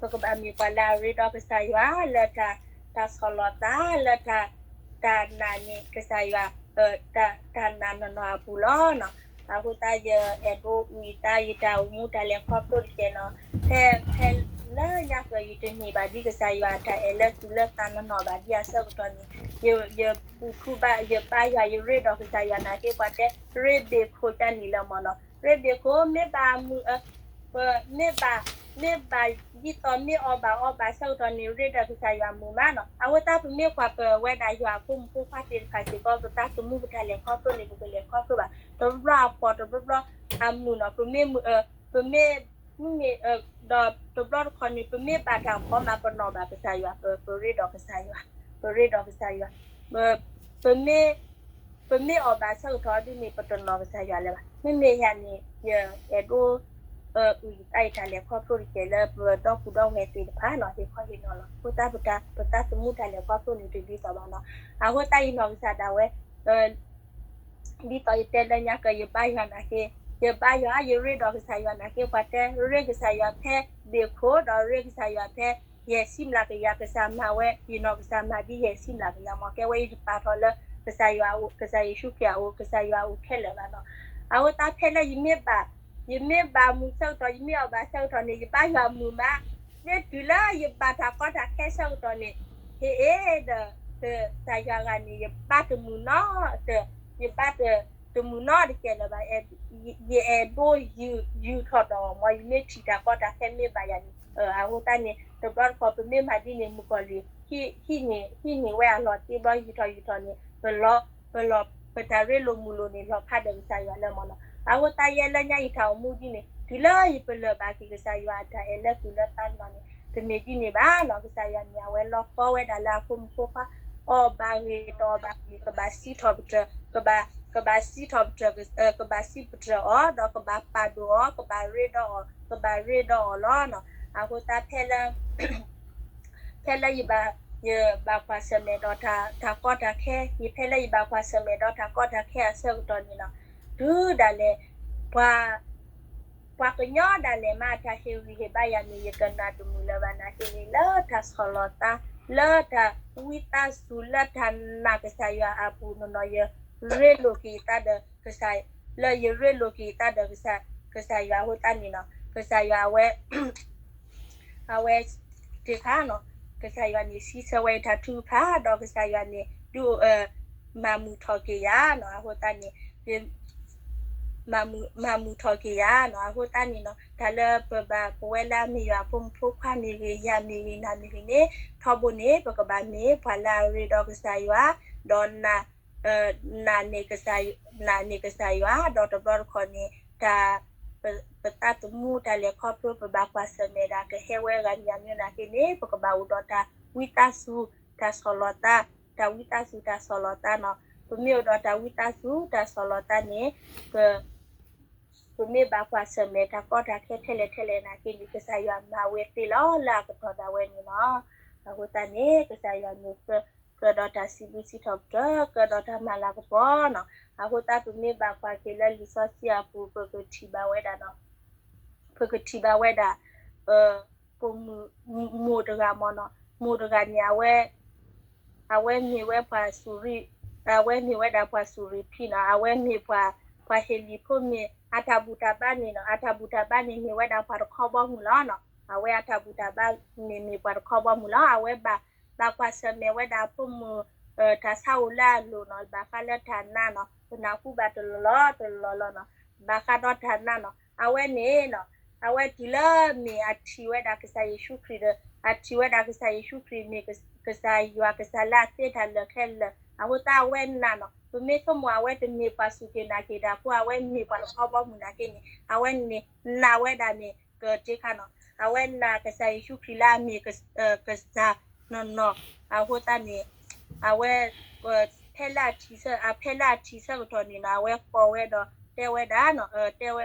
ပကဘၣ်မ့ၢ်ပှၤလၢအရ့ဒီးကစၢ်ယွၤ လၢတၢ် တၢ်ဆီၣ်လီၤသး လၢတၢ် တၢ်နာ်န့ၢ်ကစၢ်ယွၤ တၢ်နာ်နီၢ်နီၢ်အပူၤလီၤ. အဃိသတး ယအဲၣ်ဒိးအုၣ်ယသး ယတၢ်အိၣ်မူတၢ်လဲၤခီဖျိတက့ၢ်နီၤ, ဖဲ ဖဲလၢညါကၢၢ် ယတန့ၢ်ဘၣ်ဒ်ကစၢ်ယွၤအတၢ်အဲၣ်လၢသူၣ်လၢသးနီၢ်နီၢ်ဘၣ်ဒ်အဆၢကတီၢ်န့ၣ် ယ ယဘူၣ်ထူဘါ ယဘါယွၤ ယရ့ဒီးကစၢ်ယွၤနာ်က့ ပှၤတဲ ရ့ဘ့ၣ်ခိၣ်ကန့ၣ်လၢမၢ်နီၤ, ရ့ဘ့ၣ်ခိၣ် မ့ၢ်ဘၣ်မုာ် ပမ့ၢ်ဘၣ် မ့ၢ်ဘၣ်ဒ်သိးမ့ၢ်အီၣ်ဘၣ်အီဘၣ်ဆၢကတီၢ်န့ၣ် ရ့ဒီးကစၢ်ယွၤမုာ်မးနီၤ. အဃိသတး ပမ့ၢ်ကွၢ်ပဝဲဒၣ်ယွၤအဖိမုၣ်ဖိခွါသ့ၣ်တဖၣ်စ့ၢ်ကီး ပသးသမူပတၢ်လဲၤခီဖျိန့ၣ် ပကလဲၤခီဖျိဘၣ် တဘျီအဖှီၣ်တဘျီဘျီအမုာ်နီၤ, ပမ့ၢ် ပမ့ၢ် မ့မ့ၢ် ဒီးတဘျီတခီၣ်န့ၣ် ပမ့ၢ်ဘၣ်တၢ်ဖှီၣ်မး ပနီၣ်ဘၣ်ကစၢ်ယွၤ ပ ပရ့ဒီးကစၢ်ယွၤ ပရ့ဒီးကစၢ်ယွၤ ပ ပမ့ၢ် ပမ့ၢ်အီၣ်ဘၣ်ဆၢကတီၢ်ဒ်န့ၣ် ပတနီၣ်ကစၢ်ယွၤလၢၤဘၣ်. မ့မ့ၢ်ယၤန့ၣ် ယအဲၣ်ဒိး အုၣ်ယသးယတၢ်လဲၤခီဖျိတက့ၢ်လၢပဒီပုၢ်ဒီဝဲၢ်သ့ၣ်တဖၣ်နီၤ ဟ့ၣ်ခီဟ့ၣ်နီၤလီၤ. အဃိသတး ပသးသမူတၢ်လဲၤခီဖျိန့ၣ် တဒ်သိးဘၣ်နီၤ. အဃိသတး ယနီၢ်ကစၢ်ဒၣ်ဝဲ ဒ်သိးယတဲလၢညါကၢၢ် ယဘါယွၤနာ်က့ ယဘါယွၤ ယရ့ဒီးကစၢ်ယွၤနာ်က့ ပှၤတဲရ့ကစၢ်ယွၤဖဲဘ့ၣ်ခိၣ် ဒီးရ့ကစၢ်ယွၤဖဲယဲၢ်ဆံမျးကယၤ ကစၢ်မၤဝဲ ယနီၢ်ကစၢ်မၤဒ်ယဲၢ်ဆံမျးကယၤ မ့ၢ်ကဲဝဲအံၤတပာ်ထီၣ်လၢ ကစၢ်ယွၤအိၣ် ကစၢ်ယ့ၣ်ၡူးခရံာ်အအိၣ် ကစၢ်ယွၤအိၣ်ခဲလၢာ်ဘၣ်နီၤ. အဃိသတးဖဲလၢယမ့ၢ်ဘၣ် ယမ့ၢ်ဘၣ်မုာ်ဆၢကတီၢ် ယမ့ၢ်အီၣ်ဘၣ်ဆၢကတီၢ်န့ၣ် ယဘါယွၤမုာ်မး မ့ၢ်တုၤလၢယဘၣ်တၢ်ကီတၢ်ခဲဆၢကတီၢ်န့ၣ် ဟ့ၣ်အ့ၣ်ဒီး ကစၢ်ယွၤဂၤန့ၣ် ယဘါတမုာ်နီတ ယဘါတမုာ်နီတကဲလၢၤဘၣ်. ယအဲၣ်ဒိးယူၤထီၣ်ဒီး မ်ယမ့ၢ်ထံၣ်တၢ်ကီတၢ်ခဲမ့ၢ်ဘၣ်ယၤန့ၣ် အဃိသတးန့ၣ် တဘျီတခီၣ် ပမ့ၢ်မၤဒ်န့ၣ် မုၣ်ကီၤလံၢ် ဟံးန့ၢ်ဝဲအလီၢ်သ့ဘျီ ယူၤထီၣ်ယူၤထီၣ်န့ၣ် ပလီၤ ပလီၤ ပတၢ်ရ့လိာ်မုာ်လိာ်န့ၣ် လီၤဖးဒီးကစၢ်ယွၤလၢမၢ်နီၤ. အဃိသတးယဲလၢညါယတၢ်အိၣ်မူဒ်န့ၣ် တုၤလၢယပလၢၢ်ဘၣ်က့ၤကစၢ်ယွၤအတၢ်အဲၣ်လၢသူၣ်လၢသးနီၢ်နီၢ်န့ၣ် တမ့ၢ်ဒ်န့ၣ်ဘၣ်နီၤ. ကစၢ်ယွၤန့ၣ် အဝဲလီၤကီဝဲဒၣ်လၢအဖိမုၣ်ဖိခွါ အီၣ်ဘၣ်ဂ့ၤတအီၣ်ဘၣ်ဂ့ၤ ကဘၣ်စံးထီၣ်ပတြၢၤ ကဘၣ် ကဘၣ်စံးထီၣ်ပတြၢၤ ကဘၣ်စံးပတြၢၤအီၤ ဒီးကဘၣ်ပာ်ဒိၣ်အီၤ ကဘၣ်ရ့ဒီးအီၤ ကဘၣ်ရ့ဒီးအီၤလီၤနီၤ. အဃိသတးဖဲလၢ ဖဲလၢယဘၣ် ယဘၣ်ကွၢ်ဆၢၣ်မဲာ်ဒီးတၢ် တၢ်ကီတၢ်ခဲ ယဖဲလၢယဘၣ်ကွၢ်ဆၢၣ်မဲာ်ဒီးတၢ်ကီတၢ်ခဲအဆၢကတီၢ်န့ၣ်နီၤ တုၤဒၣ်လဲာ် ပှၤ ပှၤကညီဒၣ်လဲာ်မး အတၢ်ဟ့ၣ်ဂံၢ်ဟ့ၣ်ဘါယၤန့ၣ် ယကနၣ်တမုာ်လၢၤဘၣ်နာ်က့န့ၣ် လၢတၢ်ဆီၣ်လီၤသး လၢတၢ်ဝံသးစူၤ လၢတၢ်နာ်ကစၢ်ယွၤအပူၤနီၤနီၤ ယရ့လိာ်က့ၤယသးဒီးကစၢ် လၢယရ့လိာ်က့ၤယသးဒီး ကစၢ်ယွၤအဃိသတးန့ၣ်နီၤ ကစၢ်ယွၤအဝဲ အဝဲ တခါနီၤ ကစၢ်ယွၤန့ၣ် စံးဆၢဝဲယတၢ်ထုကဖၣ် ဒီးကစၢ်ယွၤန့ၣ် ဒုးအိၣ် မၤမုာ်ထီၣ်က့ၤယၤနီၤ, အဃိသတးန့ၣ် မၤမုာ်ထီၣ်က့ၤယၤနီၤ, အဃိသတးန့ၣ်နီၤ တၢ်လၢပဘၣ်ပဝဲလၢအမ့ၢ်ယွၤအဖိမုၣ်ဖိခွါမ့ၢ်ဂ့ၤ ယၤမ့ၢ်ဂ့ၤ နၤမ့ၢ်ဂ့ၤန့ၣ် ထီဘိန့ၣ် ပကဘၣ်မ့ၢ်ပှၤလၢအရ့ဒီးကစၢ်ယွၤ, ဒီး နာ်န့ၢ်ကစၢ်ယွၤ, ဒီးတဘျီတခီၣ်န့ၣ် တၢ် ပသးသမူတၢ်လဲၤခီဖျိ ပဘၣ်ကွၢ်ဆၢၣ်မဲာ်ဒၣ်ကဟဲဝဲဂၤညါမ့ၢ်နာ်က့န့ၣ် ပကဘၣ်အိၣ်ဒီးတၢ်ဝံသးစူၤ တၢ်ဆီၣ်လီၤသး, တၢ်ဝံသးစူၤတၢ်ဆီၣ်လီၤသးနီၤ. ပမ့ၢ်အိၣ်ဒီးတၢ်ဝံသးစူၤတၢ်ဆီၣ်လီၤသးန့ၣ် ပမ့ၢ်ဘၣ်ကွၢ်ဆၢၣ်မဲာ်တၢ်ကီတၢ်ခဲထဲလဲၣ်ထဲလဲၣ်နာ်က့န့ၣ် ကစၢ်ယွၤမၤဝဲသ့လီၤလၢအကတီၢ်ဒၣ်ဝဲန့ၣ်လီၤ. အဃိသတးန့ၣ် ကစၢ်ယွၤမ့ၢ်က ကဒီးတၢ်စံးဘျုးစံးထီၣ်ပတြၢၤ ကဒီးတၢ်မၤလၤကပီၤနီၤ. အဃိသတးပမ့ၢ်ဘၣ်ကွၢ်က့ၤလၢလံာ်စီဆှံအပူၤ ပကထံၣ်ဘၣ်ဝဲဒၣ်နီၤ ပကထံၣ်ဘၣ်ဝဲဒၣ် ပမိၢ်တဂၤမ့ၢ်နီၤ, မိၢ်တဂၤန့ၣ် အဝဲ အဝဲမ့ၢ်ဝဲပှၤစူၢ်ရ့ၣ်, အဝဲမ့ၢ်ဝဲဒၣ်ပှၤစူၢ်ရ့ၣ်ဖံးနီၤ, အဝဲမ့ၢ်ပှၤ ပှၤဟ့ၣ်လံာ်ဖိမ့ၢ် အတၢ်ဘူၣ်တၢ်ဘါန့ၣ်နီၤ, အတၢ်ဘူၣ်တၢ်ဘါန့ၣ်မ့ၢ်ဝဲဒၣ်ပှၤတခီဘီမုၢ်လီၤနီၤ. အဝဲအတၢ်ဘူၣ်တၢ်ဘါန့ၣ်မ့ၢ်ပှၤတခီဘီမုၢ်လီၤ. အဝဲဘၣ် ဘၣ်ကွၢ်ဆၢၣ်မဲာ်ဝဲဒၣ်အဖိမုၣ် တၢ်ဆါအိၣ်လၢအလိၤနီၤ, ဘၣ်ဃးလၢတၢ်နာ်နီၤ, ပနၢ်ဟူဘၣ်တလီၢ်လီၢ်တလီၢ်လီၢ်နီၤ, ဘၣ်ဃးဒီးတၢ်နာ်နီၤ. အဝဲန့ၣ်နီၤ အဝဲတုၤလၢမ့ၢ်အထံၣ်ဝဲဒၣ်ကစၢ်ယ့ၣ်ၡူးခရံာ်ဒီး အထံၣ်ဝဲဒၣ်ကစၢ်ယ့ၣ်ၡူးခရံာ်မ့ၢ်ကစၢ်ယွၤကစၢ်လၢအသ့တၢ်လၢာ်ခဲလၢာ်, အဃိသတးအဝဲနာ်နီၤ, ပမ့ၢ်ဆိကမိၣ်အဝဲတမ့ၢ်ပှၤစူၢ်က့ၤနာ်က့ၤတၢ်ဖိ အဝဲမ့ၢ်ပှၤတခီဘီမုၢ်နာ်က့န့ၣ် အဝဲန့ၣ်နာ်ဝဲဒၣ်န့ၣ် ကတ့ခါနီၤ, အဝဲနာ်ကစၢ်ယ့ၣ်ၡူးခရံာ်လၢအမ့ၢ်ကစၢ်နီၢ်နီၢ်, အဃိသတးန့ၣ် အဝဲ ဖဲလၢအထံၣ်ဆၢ အဖဲလၢအထံၣ်ဆၢကတီၢ်န့ၣ်နီၤ အဝဲကိးဝဲဒီးတဲဝဲဒၣ်နီၤ, တဲဝဲ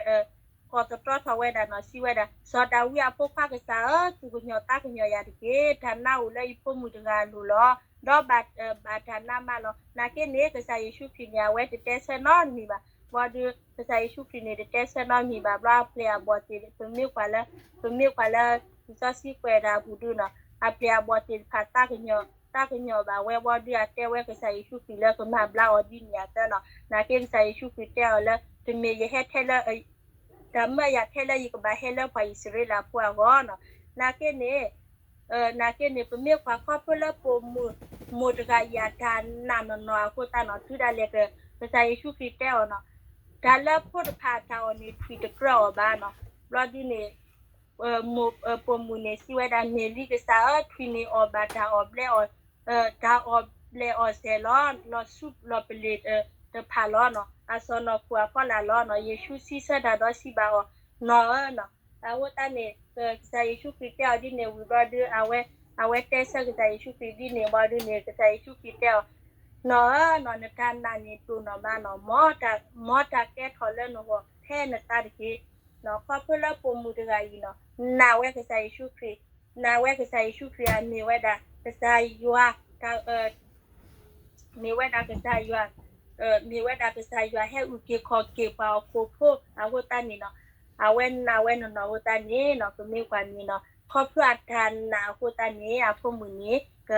ကိးသတြီထီၣ်ဝဲဒၣ်နီၤ စံးဝဲဒၣ်, စီၤဒၤဝံးအဖိခွါကစၢ်ဧၢ, သူၣ်ကညီၤသးကညီၤယၤတက့ၢ်. တၢ်နါအိၣ်လၢယဖိမုၣ်တဂၤအလိၤလီၤ. ဒီးဘၣ်တၢ်နါမးလီၤ. နာ်က့န့ၣ် ကစၢ်ယ့ၣ်ၡူးခရံာ်န့ၣ် အဝဲတတဲဆၢနီတမံၤဘၣ်. ဘၣ်ဒီး ကစၢ်ယ့ၣ်ၡူးခရံာ်န့ၣ် တတဲဆၢနီတမံၤဘၣ်. ဘျီအပျဲၢ်အဘီၣ်သ့ၣ် ပမ့ၢ်ကွၢ်လၢ ပမ့ၢ်ကွၢ်လၢ လံာ်စီဆှံကွဲးဒၣ်အပူၤဒုနီၤ အပျဲၢ်အဘီၣ်သ့ၣ်တဖၣ် သးကညီၤဘၣ်ဝဲ ဘၣ်ဒီးအတဲဝဲကစၢ်ယ့ၣ်ၡူးခရံာ်လၢကမၤဘျါအီၤဒ်န့ၣ်အသိးနီၤ. နာ်က့ကစၢ်ယ့ၣ်ၡူးခရံာ်တဲအီၤလၢ တမ့ၢ်ယဟဲထဲလၢ တမ့ၢ်ယဟဲထဲလၢယကဘၣ်ဟဲလၢပှၤအံၣ်စရ့လးဖိအဂီၢ်နီၤ. နာ်က့န့ၣ် နာ်က့န့ၣ် ပမ့ၢ်ကွၢ်ခီဖျိလၢပိာ်မုၣ် မိၢ်တဂၤအံၤအတၢ်နာ်နီၢ်နီၢ်အဃိသတးနီၤ တုၤဒၣ်လဲာ်က ကစၢ်ယ့ၣ်ၡူးခရံာ်တဲအီၤနီၤ တၢ်လၢဖိတဖၣ်အတၢ်အီၣ်န့ၣ် ထွံၣ်တကြၢးအီၤဘၣ်နီၤ. ဘျီဒုန့ၣ် ပိာ်မုၣ်န့ၣ်စံးဝဲဒၣ် မ့ၢ်လံကစၢ်ဧၢ, ထွံၣ်န့ၣ်အီၣ်ဘၣ်တၢ်အီၣ်ဘျဲးအီၣ် တၢ်အီၣ်ဘျဲးအီၣ်စဲၤလီၤ. လီၤဆူလီၤပလ့ၤတဖၣ်လီၤနီၤ. အစီၢ်နီၤခိၣ်အဖီလာ်လီၤနီၤ. ယ့ၣ်ၡူးစံးဆၢတၢ်ဒီးစံးဘၣ်အီၤ, နီၢ်ဧၢနီၤ. အဃိသတးန့ၣ် ကစၢ်ယ့ၣ်ၡူးခရံာ်တဲအီၤဒ်န့ၣ်ဝံၤဘျီဒု အဝဲ အဝဲတဲဆၢကစၢ်ယ့ၣ်ၡူးခရံာ်ဒ်န့ၣ်ဘျီဒုန့ၣ် ကစၢ်ယ့ၣ်ၡူးခရံာ်တဲအီၤ, နီၢ်ဧၢနီၤ နတၢ်နာ်န့ၣ်ဒိၣ်နီၢ်မးနီၤ, မ်တၢ်ကဲထီၣ်လၢနဂီၢ်ဖဲနသးတက့ၢ်. နီၤ ခီဖျိလၢပိာ်မုၣ်တဂၤအံၤနီၤ နာ်ဝဲကစၢ်ယ့ၣ်ၡူးခရံာ်, နာ်ဝဲကစၢ်ယ့ၣ်ၡူးခရံာ်အမ့ၢ်ဝဲဒၣ် ကစၢ်ယွၤ တၢ် မ့ၢ်ဝဲဒၣ်ကစၢ်ယွၤ, မ့ၢ်ဝဲဒၣ်ကစၢ်ယွၤဟဲအုၣ်က့ၤခီၣ်က့ၤပှၤအခိၣ်ဖိအဃိသတးန့ၣ်နီၤ, အဝဲနာ်ဝဲနီၢ်နီၢ်အဃိသတးန့ၣ်နီၤ ပမ့ၢ်ကွၢ်န့ၣ်နီၤ ခီဖျိအတၢ်နာ်အဃိသတးန့ၣ် အဖိမုၣ်န့ၣ် က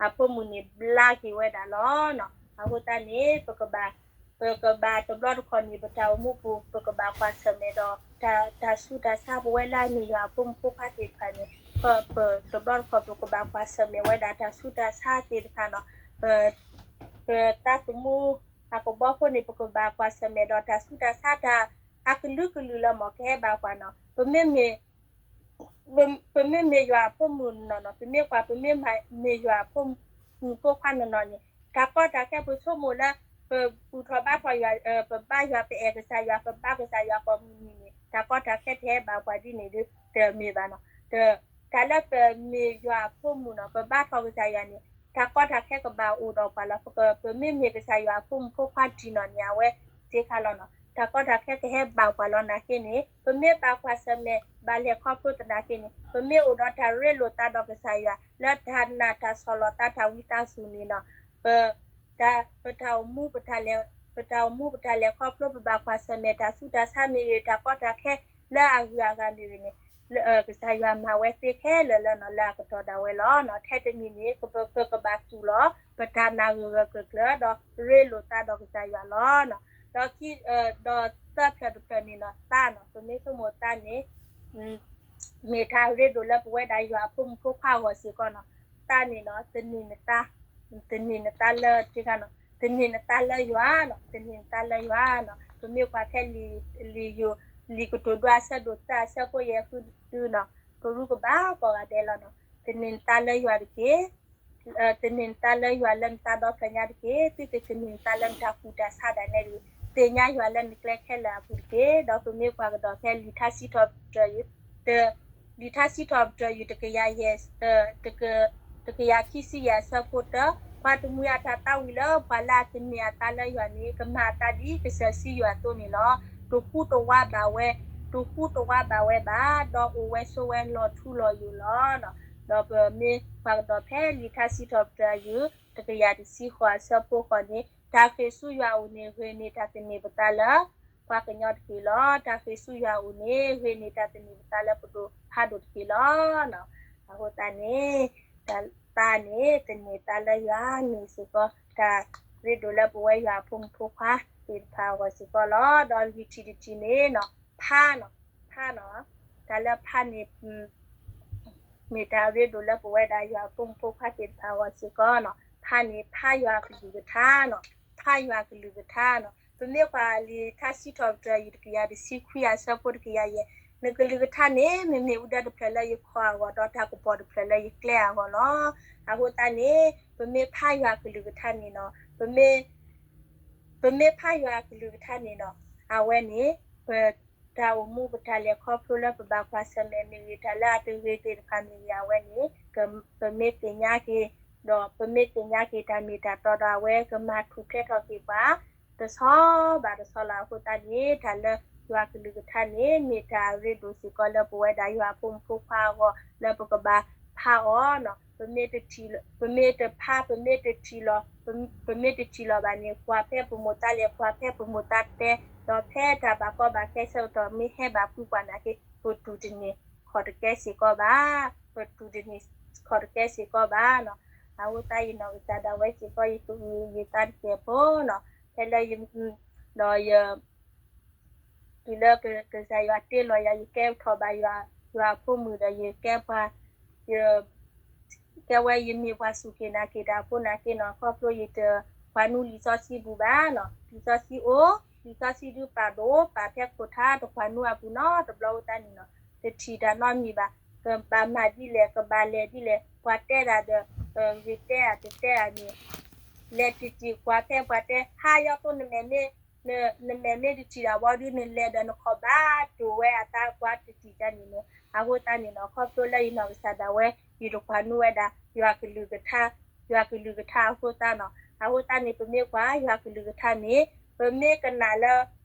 အဖိမုၣ်န့ၣ်ဘျါက့ၤဝဲဒၣ်လီၤနီၤ. အဃိသတးန့ၣ် ပကဘၣ် ပကဘၣ်တဘျီတခီၣ်န့ၣ် ပတၢ်အိၣ်မူပူၤ ပကဘၣ်ကွၢ်ဆၢၣ်မဲာ်ဒီး တၢ် တၢ်ဆူးတၢ်ဆါပဝဲလၢအမ့ၢ်ယွၤအဖိမုၣ်ဖိခွါသ့ၣ်တဖၣ်န့ၣ် ပ ပတဘျီတခီၣ် ပကဘၣ်ကွၢ်ဆၢၣ်မဲာ်ဝဲဒၣ်တၢ်ဆူးတၢ်ဆါသ့ၣ်တဖၣ်နီၤ. ပ ပသးသမူအကဘီဖိန့ၣ် ပကဘၣ်ကွၢ်ဆၢၣ်မဲာ်ဒီးတၢ်ဆူးတၢ်ဆါတၢ် အကလုာ်ကလုာ်လၢမ့ၢ်ကဟဲဘၣ်ပှၤနီၤ. ပမ့မ့ၢ် ပမ့မ့ၢ်ယွၤအဖိမုၣ်နီၢ်နီၢ် ပမ့ၢ်ကွၢ် ပမ့မ့ၢ်ယွၤအဖိမုၣ်ဖိခွါနီၢ်နီၢ်န့ၣ် တၢ်ကီတၢ်ခဲပဆိကမိၣ်လၢ ပဘူၣ်ထီၣ်ဘါထီၣ်ယွၤ ပဘါယွၤ ပအဲၣ်ကစၢ်ယွၤ ပဘါကစၢ်ယွၤကိးမုၢ်နံၤန့ၣ် တၢ်ကီတၢ်ခဲတဟဲဘၣ်ပှၤဒ်န့ၣ်ဒီး တမ့ၢ်ဘၣ်နီၤ. တၢ်လၢပမ့ၢ်ယွၤအဖိမုၣ်နီၢ် ပဘါထီၣ်ကစၢ်ယွၤန့ၣ် တၢ်ကီတၢ်ခဲကဘၣ်အိၣ်ဒီးပှၤလီၤ. ပက ပမ့မ့ၢ်ကစၢ်ယွၤအဖိမုၣ်ဖိခွါဒံးနီၢ်န့ၣ် အဝဲသ့ၣ်ခါလီၤနီၤ. တၢ်ကီတၢ်ခဲကဟဲဘၣ်ပှၤလီၤနာ်က့န့ၣ် ပမ့ၢ်ဘၣ်ကွၢ်ဆၢၣ်မဲာ် ဘၣ်လဲၤခီဖျိသနာ်က့န့ၣ် ပမ့ၢ်အိၣ်ဒီးတၢ်ရ့လိာ်သးဒီးကစၢ်ယွၤ လၢတၢ်နာ်တၢ်ဆီၣ်လီၤသးတၢ်ဝံသးစူၤန့ၣ်နီၤ ပ တၢ် ပတၢ်အိၣ်မူ ပတၢ်လဲၤ ပတၢ်အိၣ်မူ ပတၢ်လဲၤခီဖျိ ပဘၣ်ကွၢ်ဆၢၣ်မဲာ် တၢ်ဆူးတၢ်ဆါမ့ၢ်ဂ့ၤ တၢ်ကီတၢ်ခဲလၢအဂုၤအဂၤမ့ၢ်ဂ့ၤန့ၣ် လၢ ကစၢ်ယွၤမၤဝဲသ့ခဲလၢာ်လၢနီၤ လၢအကတီၢ်ဒၣ်ဝဲလီၤနီၤ. ထဲတမံၤန့ၣ် ပ ပကဘၣ်သူၣ်လီၤ ပတၢ်နာ်ဂၢၢ်ဂၢၢ်ကျၢၤကျၢၤ ဒီးရ့လိာ်သးဒီးကစၢ်ယွၤလီၤနီၤ. ဒီးခံ ဒီးသၢဖျၢၣ်တဖျၢၣ်န့ၣ်နီၤ သးနီၤ ပမ့ၢ်ဆိကမိၣ်သးန့ၣ် မ့ၢ်တၢ်ရ့ဒိၣ်လၢပဝဲဒၣ်ယွၤအဖိမုၣ်ဖိခွါအဂီၢ်စ့ၢ်ကီးနီၤ. သးန့ၣ်နီၤ သန့ၤနသး သန့ၤနသးလၢတခါနီၤ သန့ၤနသးလၢယွၤနီၤ, သန့ၤနသးလၢယွၤနီၤ. ပမ့ၢ်ကွၢ်ဖဲလံာ်ယိၤ, လံာ်ကတိၤဒိအဆၢဒိၣ်သၢအဆၢဖိယဲၢ်ဃုတုၤနီၤ, ကရူၢ်ကဘၣ်ကိးဂၤဒဲးလီၤနီၤ. သန့ၤနသးလၢယွၤတက့ၢ်. သန့ၤနသးလၢယွၤလၢနသးဒီဖျၢၣ်ညါတက့ၢ်. သုတသန့ၤနသးလၢနတၢ်ကူၣ်တၢ်ဆးဒၣ်နဲတဂ့ၤ. သ့ၣ်ညါယွၤလၢနကျဲခဲလၢာ်အပူၤတက့ၢ်. ဒီးပမ့ၢ်ကွၢ်ကဒီးဖဲလံာ်ထါစံးထီၣ်ပတြၢၤယုၢ်, လံာ်ထါစံးထီၣ်ပတြၢၤယုၢ်တကယၤယဲၢ်, တကယၤခံဆံယဲၢ်အဆၢဖိတၢ, ပှၤတမှံၤအတၢ်သးဝံၤလၢပှၤလၢအသန့ၤအသးလၢယွၤန့ၣ် ကမၤအသးဒ်ကစၢ်စံယွၤအသိးန့ၣ်လီၤ. တဟူးတဝးဘၣ်ဝဲ, တဟူးတဝးဘၣ်ဝဲဘၣ်, ဒီးအိၣ်ဝဲဆိးဝဲလီၤထူလီၤယိာ်လီၤ. ဒီးပမ့ၢ်ကွၢ်ကဒီးဖဲလံာ်ထါစံးထီၣ်ပတြၢၤယုၢ် တကယၤတဆံဃိးအဆၢဖိဃိးန့ၣ်, တၢ်ဃ့ၢ်ဆူယွၤအအိၣ်န့ၣ် ဂ့ၤန့ၢ်တၢ်သန့ၤပသးလၢ ပှၤကညီတက့ၢ်လီၤ. တၢ်ဃ့ၢ်ဆူယွၤအအိၣ်န့ၣ် ဂ့ၤန့ၢ်တၢ်သန့ၤပသးလၢပဒိၣ်ဖးဒိၣ်တက့ၢ်လီၤ. အဃိသတးန့ၣ် တၢ်သးန့ၣ် သန့ၤသးလၢယွၤမ့ၢ်စ့ၢ်ကီး တၢ်ရ့ဒိၣ်လၢပဝဲယွၤအဖိမုၣ်ဖိခွါသ့ၣ်တဖၣ်အဂီၢ်စ့ၢ်ကီးလီၤ. ဒီးလွံၢ်ထံၣ်တထံၣ်န့ၣ်နီၤ, ဖးနီၤ, ဖးနီၤ, တၢ်လၢဖးန့ၣ် မ့ၢ်တၢ်ရ့ဒိၣ်လၢပဝဲဒၣ်ယွၤအဖိမုၣ်ဖိခွါသ့ၣ်တဖၣ်အဂီၢ်စ့ၢ်ကီးနီၤ. ဖးန့ၣ် ဖးယွၤအကလုၢ်ကထါနီၤ, ဖးယွၤအကလုၢ်ကထါနီၤ. ပမ့ၢ်ကွၢ်လံာ်ထါစံးထီၣ်ပတြၢၤယုၢ် တကယၤတဆံခွံအဆၢဖိတကယၤယဲၢ်, နကလုၢ်ကထါန့ၣ် မ့မ့ၢ်အူဒၢတဖျၢၣ်လၢယခီၣ်အဂီၢ် ဒီးတၢ်ကပီၤတဖျၢၣ်လၢယကျဲအဂီၢ်လီၤ. အဃိသတးန့ၣ် ပမ့ၢ်ဖးယွၤအကလုၢ်ကထါန့ၣ်နီၤ, ပမ့ၢ် ပမ့ၢ်ဖးယွၤအကလုၢ်ကထါန့ၣ်နီၤ, အဝဲန့ၣ် ပတၢ်အိၣ်မူ ပတၢ်လဲၤခီဖျိလၢပဘၣ်ကွၢ်ဆၢၣ်မဲာ်မ့ၢ်ဂ့ၤ, တၢ်လၢအတဂ့ၤသ့ၣ်တဖၣ်မ့ၢ်ဂ့ၤ, အဝဲန့ၣ် ပမ့ၢ်သ့ၣ်ညါက့ၤ, ဒီးပမ့ၢ်သ့ၣ်ညါက့ၤတၢ်မ့ၢ်တၢ်တီဒီး အဝဲကမၤထူၣ်ဖျဲးထီၣ်က့ၤပှၤ တဆီဘၣ်တဆီလီၤ. အဃိသတးန့ၣ် တၢ်လၢယွၤအကလုၢ်ကထါန့ၣ် မ့ၢ်တၢ်ရ့ဒိၣ်စ့ၢ်ကီးလၢပဝဲဒၣ်ယွၤအဖိမုၣ်ဖိခွါအဂီၢ် လၢပကဘၣ်ဖးအီၤနီၤ. ပမ့ၢ်တဖး, ပမ့ၢ်တထံၣ်လီၤ, ပမ့ၢ်တထံၣ်လီၤဘၣ်န့ၣ် ကွၢ်ဖဲပမိၢ်သးလဲၤ, ကွၢ်ဖဲပမိၢ်သးတဲ, ဒီးဖဲတၢ်ဘၣ်ကီဘၣ်ခဲဆၢကတီၢ် မ့ၢ်ဟဲဘၣ်ကွံာ်ပှၤနာ်က့ ပတူၢ်တန့ၢ်ခီၣ်တကဲစ့ၢ်ကီးဘၣ်, ပတူၢ်တန့ၢ်ခီၣ်တကဲစ့ၢ်ကီးဘၣ်နီၤ. အဃိသတး ယနီၢ်ကစၢ်ဒၣ်ဝဲစ့ၢ်ကီး ယသူၣ်အုးယသးတစဲးဖိနီၤ, ဖဲလၢယ ဒီးယ တုၤလၢကစၢ်ယွၤတ့လီၤယၤ ယကဲထီၣ်ဘၣ်ယွၤအဖိမုၣ်ဒီး ယကဲပှၤ, ယ ကဲဝဲယမ့ၢ်ပှၤစူၢ်က့ၤနာ်က့ၤတၢ်ဖိနာ်က့နီၤ, ခီဖျိယတကွၢ်နူလံာ်စီဆှံပူၤဘၣ်နီၤ. လံာ်စီဆှံအိၣ်, လံာ်စီဆှံဒုးပာ်ဒိၣ်ပာ်ဖဲခိၣ်ထါ တကွၢ်နူအပူၤနီတဘျီအဃိသတးန့ၣ်နီၤ, တထံၣ်တၢ်နီတမံၤဘၣ်. ကဘၣ်မၤဒ်လဲၣ်, ကဘၣ်လဲၤဒ်လဲၣ်, ပှၤတဲဒၣ်ဒီး ဂ့ၤတဲဧါ တတဲဧါန့ၣ် လဲၤတထံၣ်ကွၢ်ဖဲပှၤတဲ ဟါယီသိ နမဲာ်မ့ၢ် နမဲာ်မ့ၢ်တထံၣ်တၢ်ဝဲဒီး နလဲၤဒီးနခီၣ်ဘၣ်တိၢ်ဝဲအသးကွၢ်တထံၣ်တၢ်န့ၣ်န့ၣ်. အဃိသတးန့ၣ်နီၤ, ခီဖျိလၢယနီၢ်ကစၢ်ဒၣ်ဝဲ ယတကွၢ်နူဝဲဒၣ် ယွၤကလုၢ်ကထါ, ယွၤကလုၢ်ကထါအဃိသတးနီၤ. အဃိသတးန့ၣ် ပမ့ၢ်ကွၢ်ယွၤကလုၢ်ကထါန့ၣ် ပမ့ၢ်ကနၣ်လၢ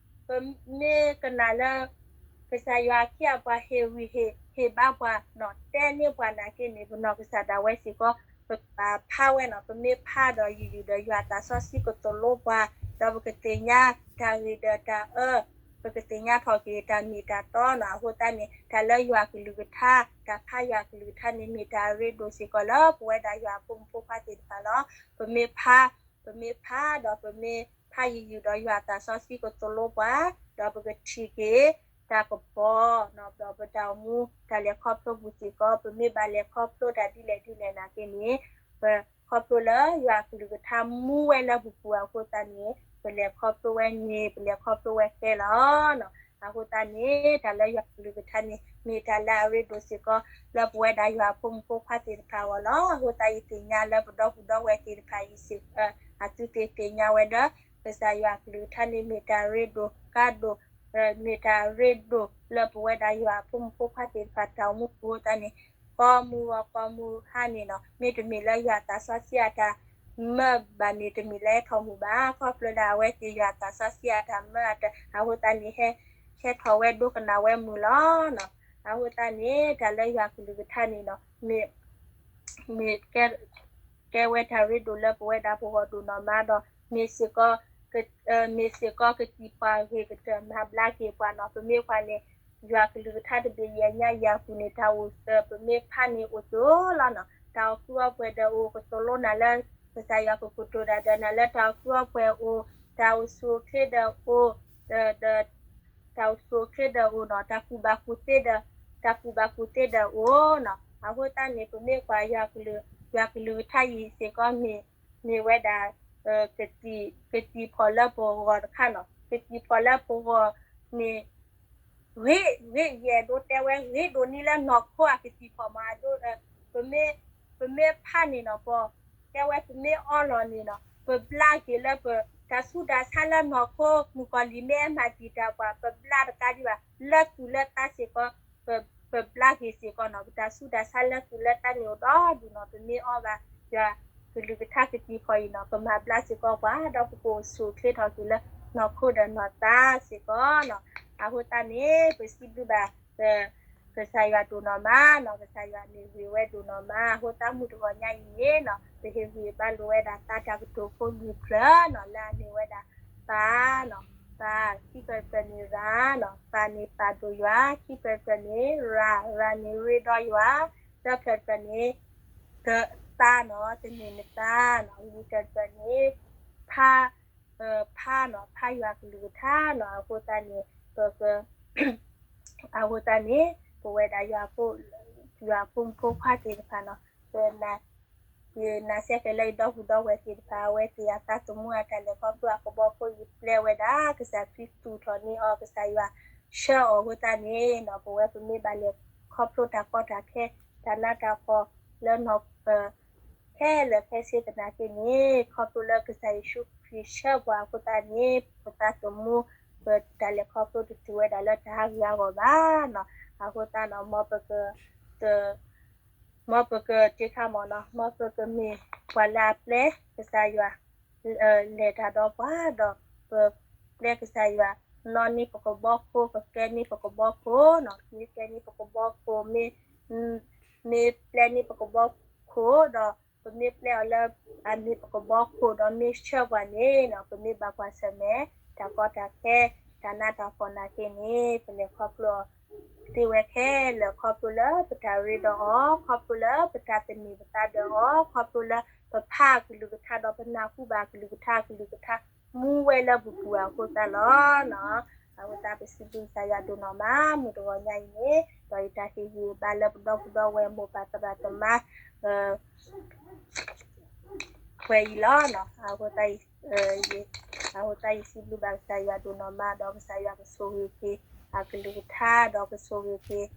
ပမ့ၢ်ကနၣ်လၢ ကစၢ်ယွၤအခ့အပှၤဟ့ၣ်ဂံၢ်ဟ့ၣ်ဘါပှၤနီၤ, တဲန့ၢ်ပှၤနာ်က့န့ၣ် ပနီၢ်ကစၢ်ဒၣ်ဝဲစ့ၢ်ကီး ပကဘၣ်ဖးဝဲနီၤ. ပမ့ၢ်ဖးဒီးယုၢ်ယုၢ်ဒီး ယွၤအသးစီဆှံကသိၣ်လိပှၤ, ဒီးပကသ့ၣ်ညါတၢ်ဂ့ၤဒီးတၢ်အၢ, ပကသ့ၣ်ညါထီၣ်က့ၤတၢ်မ့ၢ်တၢ်တီနီၤ. အဃိသတးန့ၣ် တၢ်လၢယွၤကလုၢ်ကထါ, တၢ်ဖးယွၤကလုၢ်ကထါန့ၣ် မ့ၢ်တၢ်ရ့ဒိၣ်စ့ၢ်ကီးလၢပဝဲဒၣ်ယွၤအဖိမုၣ်ဖိခွါသ့ၣ်တဖၣ်လီၤ. ပမ့ၢ်ဖး, ပမ့ၢ်ဖးဒီးပမ့ၢ်ဖးယုၢ်ယုၢ်ဒီး ယွၤအသးစီဆှံကသိၣ်လိပှၤ, ဒီးပကထံၣ်က့ၤ တၢ်ကပီၤနီၤ, ဒီးပတၢ်အိၣ်မူ တၢ်လဲၤခီဖျိပူၤစ့ၢ်ကီး, ပမ့ၢ်ဘၣ်လဲၤခီဖျိတၢ်ဒ်လဲၣ်ဒ်လဲၣ်နာ်က့န့ၣ်, ပခီဖျိလၢယွၤကလုၢ်ကထါမူဝဲလၢပပူၤအဃိသတးန့ၣ်, ပလဲၤခီဖျိဝဲန့ၣ်, ပလဲၤခီဖျိဝဲဃဲလီၤနီၤ. အဃိသတးန့ၣ် တၢ်လၢယွၤကလုၢ်ကထါန့ၣ် မ့ၢ်တၢ်လၢအရ့ဒိၣ်စ့ၢ်ကီး လၢပဝဲဒၣ်ယွၤအဖိမုၣ်ဖိခွါသ့ၣ်တဖၣ်အဂီၢ်လီၤ. အဃိသတး ယသ့ၣ်ညါလၢပဒီပုၢ်ဒီဝဲၢ်သ့ၣ်တဖၣ်အံၤစ့ၢ်, အသုသ့ၣ်ညါဝဲဒီး ကစၢ်ယွၤကလုၢ်ကထါန့ၣ် မ့ၢ်တၢ်ရ့ဒိၣ်ကါဒိၣ်, မ့ၢ်တၢ်ရ့ဒိၣ်လၢပဝဲဒၣ်ယွၤအဖိမုၣ်ဖိခွါသ့ၣ်တဖၣ်တၢ်အိၣ်မူပူၤအဃိသတးန့ၣ်, ကိးမုၢ်ဂီၤကိးမုၢ်ဟါန့ၣ်နီၤ, မ့တမ့ၢ်လၢယွၤအသးစီဆှံအတၢ်မၢဘၣ်န့ၣ် တမ့ၢ်လၢဟဲထီၣ်မူၤဘၣ်. ခီဖျိလၢအဝဲသ့ၣ်ယွၤအသးစီဆှံအတၢ်မၢအဃိသတးန့ၣ် ဟဲထီၣ်ဝဲဒိကနၣ်ဝဲမုာ်လီၤနီၤ. အဃိသတးန့ၣ် တၢ်လၢယွၤကလုၢ်ကထါန့ၣ်နီၤ, မ့ၢ် မ့ၢ်ကဲ ကဲဝဲတၢ်ရ့ဒိၣ်လၢပဝဲဒၣ်ပဂီၢ်ဒိၣ်နီၢ်မးဒီး မ့ၢ်စ့ၢ်ကီး မ့ၢ်စ့ၢ်ကီးကသံၣ်ပှၢ်ဂ့ၤကတၢၢ်မၤဘျါက့ၤပှၤနီၤ. ပမ့ၢ်ကွၢ်န့ၣ် ယွၤကလုၢ်ကထါတဘ့ၣ်ယဲၢ်ညါယၤပူၤန့ၣ် တၢ်အိၣ်သၢ ပမ့ၢ်ဖးန့ၣ်အိၣ်သၢလီၤနီၤ. တၢ်အိၣ်ဃုအီပှဲၤဒီးအိၣ် ကသိၣ်လိနၤလၢ ကစၢ်ယွၤကကတိၤတၢ်ဒီးနၤလၢတၢ်အိၣ်ဃုအီပှဲၤအိၣ်, တၢ်အိၣ်ဆူၣ်အိၣ်ချ့ဒီးအိၣ်, ဒီး တၢ်အိၣ်ဆူၣ်အိၣ်ချ့ဒီးအိၣ်နီၤ, တၢ်ကူၣ်ဘၣ်ကူၣ်သ့ဒီး, တၢ်ကူၣ်ဘၣ်ကူၣ်သ့ဒီးအိၣ်နီၤ. အဃိသတးန့ၣ် ပမ့ၢ်ကွၢ်ယွၤကလုၢ်, ယွၤကလုၢ်ကထါအံၤစ့ၢ်ကီးမ့ၢ်, မ့ၢ်ဝဲဒၣ် ကတံၤဖီၣ်လၢပဂီၢ်တခါနီၤ, ကတံၤဖီၣ်လၢပဂီၢ်န့ၣ် ဂ့ၤဂ့ၤ ယအဲၣ်ဒိးတဲဝဲ ဂ့ၤဒိၣ်န့ၢ်လၢနီၢ်ခိအကတံၤဖီၣ်မးအဒိ, ပမ့ၢ်ဖးန့ၣ်နီၤ ပတဲဝဲပမ့ၢ်အီလီၤန့ၣ်နီၤ ပဘျါက့ၤလၢပတၢ်ဆူးတၢ်ဆါလၢနီၢ်ခိ မုၣ်ကီၤလံၢ်မ့ၢ်အဲၣ်မၤတံာ်တာ်ပှၤ ပဘျါတကးဒံးဘၣ် လၢသူၣ်လၢသးစ့ၢ်ကီး ပဘျါက့ၤစ့ၢ်ကီးနီၤ ပတၢ်ဆူးတၢ်ဆါလၢသူၣ်လၢသးန့ၣ်အိၣ်ဒီဒူၣ်နီၤ ပမ့ၢ်အီဘၣ် ယွၤကလုၢ်ကထါကတံၤဖီၣ်အံၤနီၤ ကမၤဘျါစ့ၢ်ကီးပှၤ ဒီးပကအိၣ်ဆူၣ်အိၣ်ချ့ထီၣ်က့ၤလၢနီၢ်ခိဒီးနီၢ်သးစ့ၢ်ကီးနီၤ. အဃိသတးန့ၣ် ပစံးဘျုးဘၣ် ကစၢ်ယွၤဒိၣ်နီၢ်မးနီၤ, ကစၢ်ယွၤန့ၣ်ဂ့ၤဝဲဒိၣ်နီၢ်မး အဃိသတးမုၢ်တဂီၤညါအံၤန့ၣ်နီၤ ပဟ့ၣ်ဂံၢ်ဟ့ၣ်ဘါလိာ်ဝဲဒၣ်သးတၢ်ကတိၤဖိလွံၢ်ဖျၢၣ်နီၤ လၢအမ့ၢ်ဝဲဒၣ် ပၢ်နီၤ, ပၢ် ခံဖျၢၣ်တဖျၢၣ်န့ၣ်ရၤနီၤ, ပၢ်န့ၣ်ပာ်ဒိၣ်ယွၤ, ခံဖျၢၣ်တဖျၢၣ်န့ၣ်ရၤ, ရၤန့ၣ်ရ့ဒီးယွၤ, သၢဖျၢၣ်တဖျၢၣ်န့ၣ် သးနီၤ, သန့ၤနသးနီၤ, လွံၢ်ဖျၢၣ်တဖျၢၣ်န့ၣ် ဖး ဖးနီၤ, ဖးယွၤကလုၢ်ကထါနီၤ, အဃိသတးန့ၣ် ပက အဃိသတးန့ၣ် ပဝဲဒၣ် ယွၤဖိမုၣ်ဖိခွါသ့ၣ်တဖၣ်နီၤ, ယနာ်စ့ၢ်ကီးလၢယဒီပုၢ်ဒီဝဲၢ်သ့ၣ်တဖၣ် အဝဲသ့ၣ်အသးသမူအတၢ်လဲၤခီဖျိအကဘီဖိအံၤ ပျဲဝဲဒၣ် ကစၢ်ခရံာ်သူၣ်ထီၣ်န့ၢ်အီၤ ကစၢ်ယွၤဆှၢအီၤအဃိသတးန့ၣ်နီၤ, ပဝဲပမ့ၢ်ဘၣ်လဲၤခီဖျိတၢ်ကီတၢ်ခဲ တၢ်နးတၢ်ဖှီၣ်လၢနီၢ် ခဲလၢာ်ခဲဆ့သနာ်က့န့ၣ် ခီဖျိလၢကစၢ်ယ့ၣ်ၡူးခရံာ်ဆှၢပှၤအဃိသတးန့ၣ် ပသးသမူ ပတၢ်လဲၤခီဖျိတတုၤဝဲဒၣ်လၢတၢ်ဟးဂူာ်ဟးဂီၤဘၣ်နီၤ, အဃိသတးနီၤ မ်ပက မ်ပကတ့ခါမၢ်နီၤ, မ်ပကမ့ၢ်ပှၤလၢအပျဲကစၢ်ယွၤ လဲၤတၢ်ဒီးပှၤဒီး ပပျဲကစၢ်ယွၤ နီၣ်န့ၢ်ပကဘီခိၣ် ပကဲန့ၢ်ပကဘီခိၣ်နီၤ, မ့ၢ်ကဲန့ၢ်ပကဘီခိၣ် မ့ၢ် မ့ၢ်ပျဲန့ၢ်ပကဘီခိၣ်ဒီး ပမ့ၢ်ပျဲအီၤလၢ အမ့ၢ်ပကဘီခိၣ်ဒီးမ့ၢ်ဆှၢပှၤန့ၣ်နီၤ, ပမ့ၢ်ဘၣ်ကွၢ်ဆၢၣ်မဲာ် တၢ်ကီတၢ်ခဲ တၢ်နးတၢ်ဖှီၣ်နာ်က့န့ၣ် ပလဲၤခီဖျိအီၤ သ့ဝဲခဲလၢာ် ခီဖျိလၢပတၢ်ရ့ဒီးအီၤ, ခီဖျိလၢပတၢ်သန့ၤပသးဒီးအီၤ, ခီဖျိလၢပဖးအကလုၢ်ကထါဒီးပနၢ်ဟူဘၣ်အကလုၢ်ကထါ အကလုၢ်ကထါမူဝဲလၢပပူၤအဃိသတးလီၤနီၤ. အဃိသတးပစံးဘျုးကစၢ်ယွၤဒိၣ်နီၢ်မး မုၢ်တဂီၤညါအံၤန့ၣ် ဒီးယတၢ်ဟ့ၣ်ဂံၢ်ဟ့ၣ်ဘါလၢပဒီပုၢ်ဒီဝဲၢ်မိၢ်ပၢ်သရၣ်သမါ ပှဲၤအံၤလီၤနီၤ. အဃိသတး အဃိသတးယစံးဘျုးဘၣ်ကစၢ်ယွၤဒိၣ်နီၢ်မး ဒီးကစၢ်ယွၤကဆိၣ်ဂ့ၤက့ၤ အကလုၢ်ကထါ ဒီးကဆိၣ်ဂ့ၤက့ၤ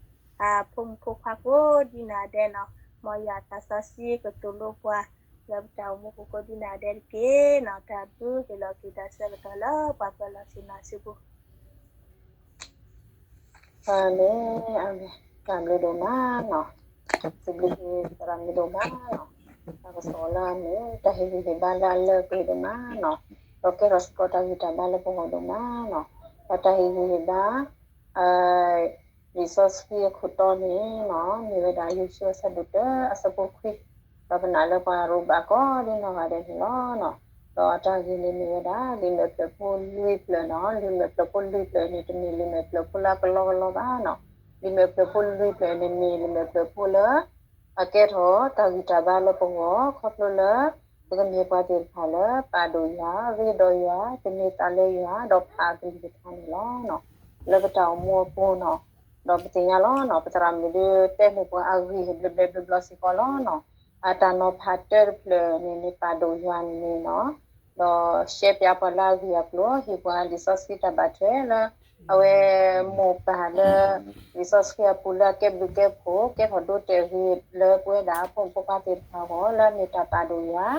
အဖိမုၣ်ဖိခွါကိးဒ်နၤဒဲးနီၤ, မ်ယွၤသးစီဆှံကသိၣ်လိပှၤ လၢပတၢ်အိၣ်မူပူၤကိးဒ်နၤဒဲးတက့ၢ်နီၤ. တၢ်ဘျုးက့ၤလီၤက့ၤတၢ်ဆၢကတီၢ်လၢပှၤပၢၤလီၢ်ဆ့ၣ်နီၤစုပူၤ အၤမ့ၣ် အၤမ့ၣ် တၢ်ဘျုးဒိၣ်မးနီၤ, စံးဘျုးက့ၤသရၣ်မုၣ်ဒိၣ်မးနီၤ, တၢ်ကစီၣ်လၢအမ့ၢ် တၢ်ဟ့ၣ်ဂံၢ်ဟ့ၣ်ဘါလၢအလၢအပှဲၤဒိၣ်မးနီၤ, ဒီးကဲထီၣ်စ့ၢ်ကီးတၢ်ဂံၢ်တၢ်ဘါလၢပဂီၢ်ဒိၣ်မးနီၤ, ဒီးတၢ်ဟ့ၣ်ဂံၢ်ဟ့ၣ်ဘါ လံာ်စီဆှံအခိၣ်တီန့ၣ်နီၤ မ့ၢ်ဝဲဒၣ်ယိၤၡူအဆၢဒိၣ်တၢ အဆၢဖိခွံ, ဒီးပနာ်လၢပှၤရိၣ်ဘၣ်ကိးဒ်နီၢ်ဂၤဒဲးန့ၣ်လီၤ. ဒီးအတၢ်ဂ့ၢ်န့ၣ်မ့ၢ်ဝဲဒၣ် လံာ်မဲာ်ဖျၢၣ်ဖိလွံၢ်ဖျၢၣ်နီၤ, လံာ်မဲာ်ဖျၢၣ်ဖိလွံၢ်ဖျၢၣ်န့ၣ် တမ့ၢ်လံာ်မဲာ်ဖျၢၣ်ဖိလၢအကလီကလီဘၣ်နီၤ, လံာ်မဲာ်ဖျၢၣ်ဖိလွံၢ်ဖျၢၣ်န့ၣ်မ့ၢ်လံာ်မဲာ်ဖျၢၣ်ဖိလၢ အကဲထီၣ်တၢ်ဂံၢ်တၢ်ဘါလၢပဂီၢ် ခီဖျိလၢ ပကမ့ၢ်ပှၤသ့ၣ်တဖၣ်လၢ ပာ်ဒိၣ်ယွၤ ရ့ဒီးယွၤ သန့ၤသးလၢယွၤ ဒီးဖးအကလုၢ်ကထါန့ၣ်လီၤ. လၢပတၢ်အိၣ်မူအပူၤနီၤ, ဒီးပသ့ၣ်ညါလီၤနီၤ ပသရၣ်မုၣ်ဒုးတဲန့ၢ်ပှၤအဂ့ၢ်ဘျီဘျီဘျီဘျီစ့ၢ်ကီးလီၤနီၤ, အတၢ်နီၤဖးတၢတဖျၢၣ်န့ၣ် မ့ၢ်ပာ်ဒိၣ်ယွၤန့ၣ်န့ၣ်နီၤ, ဒီးရှဲပၠးပှၤလၢအဂ့ၢ်အကျိၤ ဟ့ၣ်ပှၤလံာ်စီဆှံတၢ်ဘၣ်ထွဲလၢ အဝဲမိၢ်ပၢ်လၢ လံာ်စီဆှံအပူၤလၢအကဲဘျုးကဲဖှိၣ် ကဲထီၣ်ဒိတဲာ်ဂ့ၤလၢပဝဲဒၣ်အဖိမုၣ်ဖိခွါသ့ၣ်တဖၣ်အဂီၢ် လၢအမ့ၢ်တၢ်ပာ်ဒိၣ်ယွၤ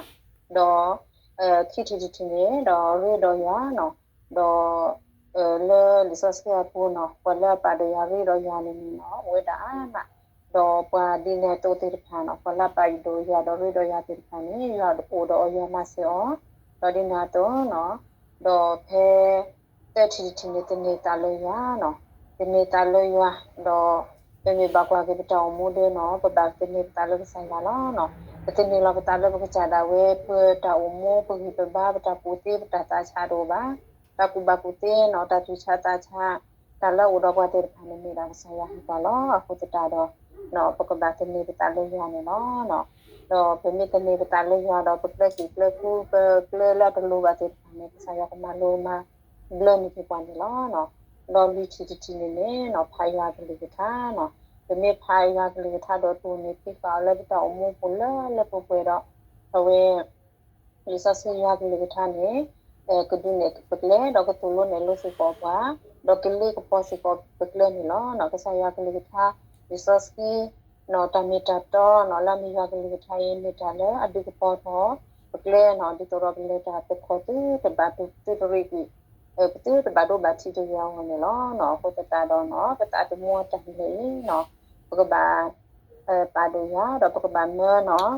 ဒီး ခံထံၣ်တထံၣ်န့ၣ် ဒီးရ့ဒီးယွၤနီၤ, ဒီး လၢလံာ်စီဆှံအပူၤနီၤ ပှၤလၢအပာ်ဒိၣ်ယွၤရ့ဒီးယွၤန့ၣ်န့ၣ်နီၤ အိၣ်ဝဲဒၣ်အါမး, ဒီးပှၤဒ်န့ၣ်အသိးသ့ၣ်တဖၣ်နီၤ ပှၤလၢအပာ်ဒိၣ်ယွၤဒီးရ့ဒီးယွၤသ့ၣ်တဖၣ်န့ၣ် ယွၤအိၣ်ဒီးအီၤ ယွၤမၤစၢၤအီၤ, ဒီးဒ်န့ၣ်အသိးနီၤ, ဒီးဖဲ သၢထံၣ်တထံၣ်န့ၣ် သန့ၤသးလၢယွၤနီၤ, သန့ၤသးလၢယွၤ, ဒီး ပမ့ၢ်ဘၣ်ကွၢ်က့ၤပတၢ်အိၣ်မူဒီးနီၤ ပဘၣ်သန့ၤပသးလၢကစၢ်ယွၤလီၤနီၤ, ပသန့ၤလီၤပသးလၢပကစၢ်ဒၣ်ဝဲ ပတၢ်အိၣ်မူ ပဂံၢ်ပဘါ ပတၢ်ကူၣ်သ့ ပတၢ်သးဆးတအိၣ်ဘၣ်, တၢ်ကူၣ်ဘၣ်ကူၣ်သ့နီၤ တၢ်သူၣ်ဆးသးဆး တၢ်လၢအအိၣ်ဒီးပှၤသ့ၣ်တဖၣ်န့ၣ် မ့ၢ်ဒၣ်ကစၢ်ယွၤဟ့ၣ်ပှၤလီၤ. အဃိသတးဒီး ပကဘၣ်သန့ၤပသးလၢယွၤန့ၣ်လီၤ. ဒီးပမ့ၢ်သန့ၤပသးလၢယွၤဒီး ပကျဲၤစံာ်ကျဲၤဖု ပကျဲလၢအတလိၤဘၣ်သ့ၣ်တဖၣ်န့ၣ် ကစၢ်ယွၤကမၤလိမၤဘျၢန့ၢ်က့ၤပှၤန့ၣ်လီၤ. ဒီးလွံၢ်ထံၣ်တထံၣ်န့ၣ်န့ၣ်နီၤ ဖးယွၤကလုၢ်ကထါနီၤ, ပမ့ၢ်ဖးယွၤကလုၢ်ကထါဒီး တိၢ်န့ၢ်သံဃာ်အီၤလၢပတၢ်အိၣ်မူပူၤလၢလၢပှဲၤပှဲၤဒီး အဝဲ ယ လံာ်စီဆှံယွၤကလုၢ်ကထါန့ၣ် ကဒုးနဲၣ်ပကျဲ ဒီးကသိၣ်လိနဲၣ်လိစ့ၢ်ကီးပှၤ, ဒီးကလ့ကပီၤစ့ၢ်ကီးပကျဲန့ၣ်လီၤ. ကစၢ်ယွၤကလုၢ်ကထါ လံာ်စီဆှံ တၢ်မ့ၢ်တၢ်တီန့ၣ် လၢအမ့ၢ်ယွၤကလုၢ်ကထါအံၤ မ့ၢ်တၢ်လၢအဒုးကပီၤထီၣ်ပကျဲန့ၣ် ဒ်သိးဒီးပလဲၤတၢ်သခီသုတဘၣ်ဒိ သုတရ့ၣ်ကွံာ် ပသုတဘၣ်ဒိဘၣ်ထံးတယွၤအဂီၢ်န့ၣ်လီၤ. အဃိသတးဒီးန့ၣ် ပသးသမူအတၢ်လဲၤအံၤန့ၣ် ပကဘၣ် ပာ်ဒိၣ်ယွၤ ဒီးပကဘၣ်မၢန့ၣ် ခရံာ်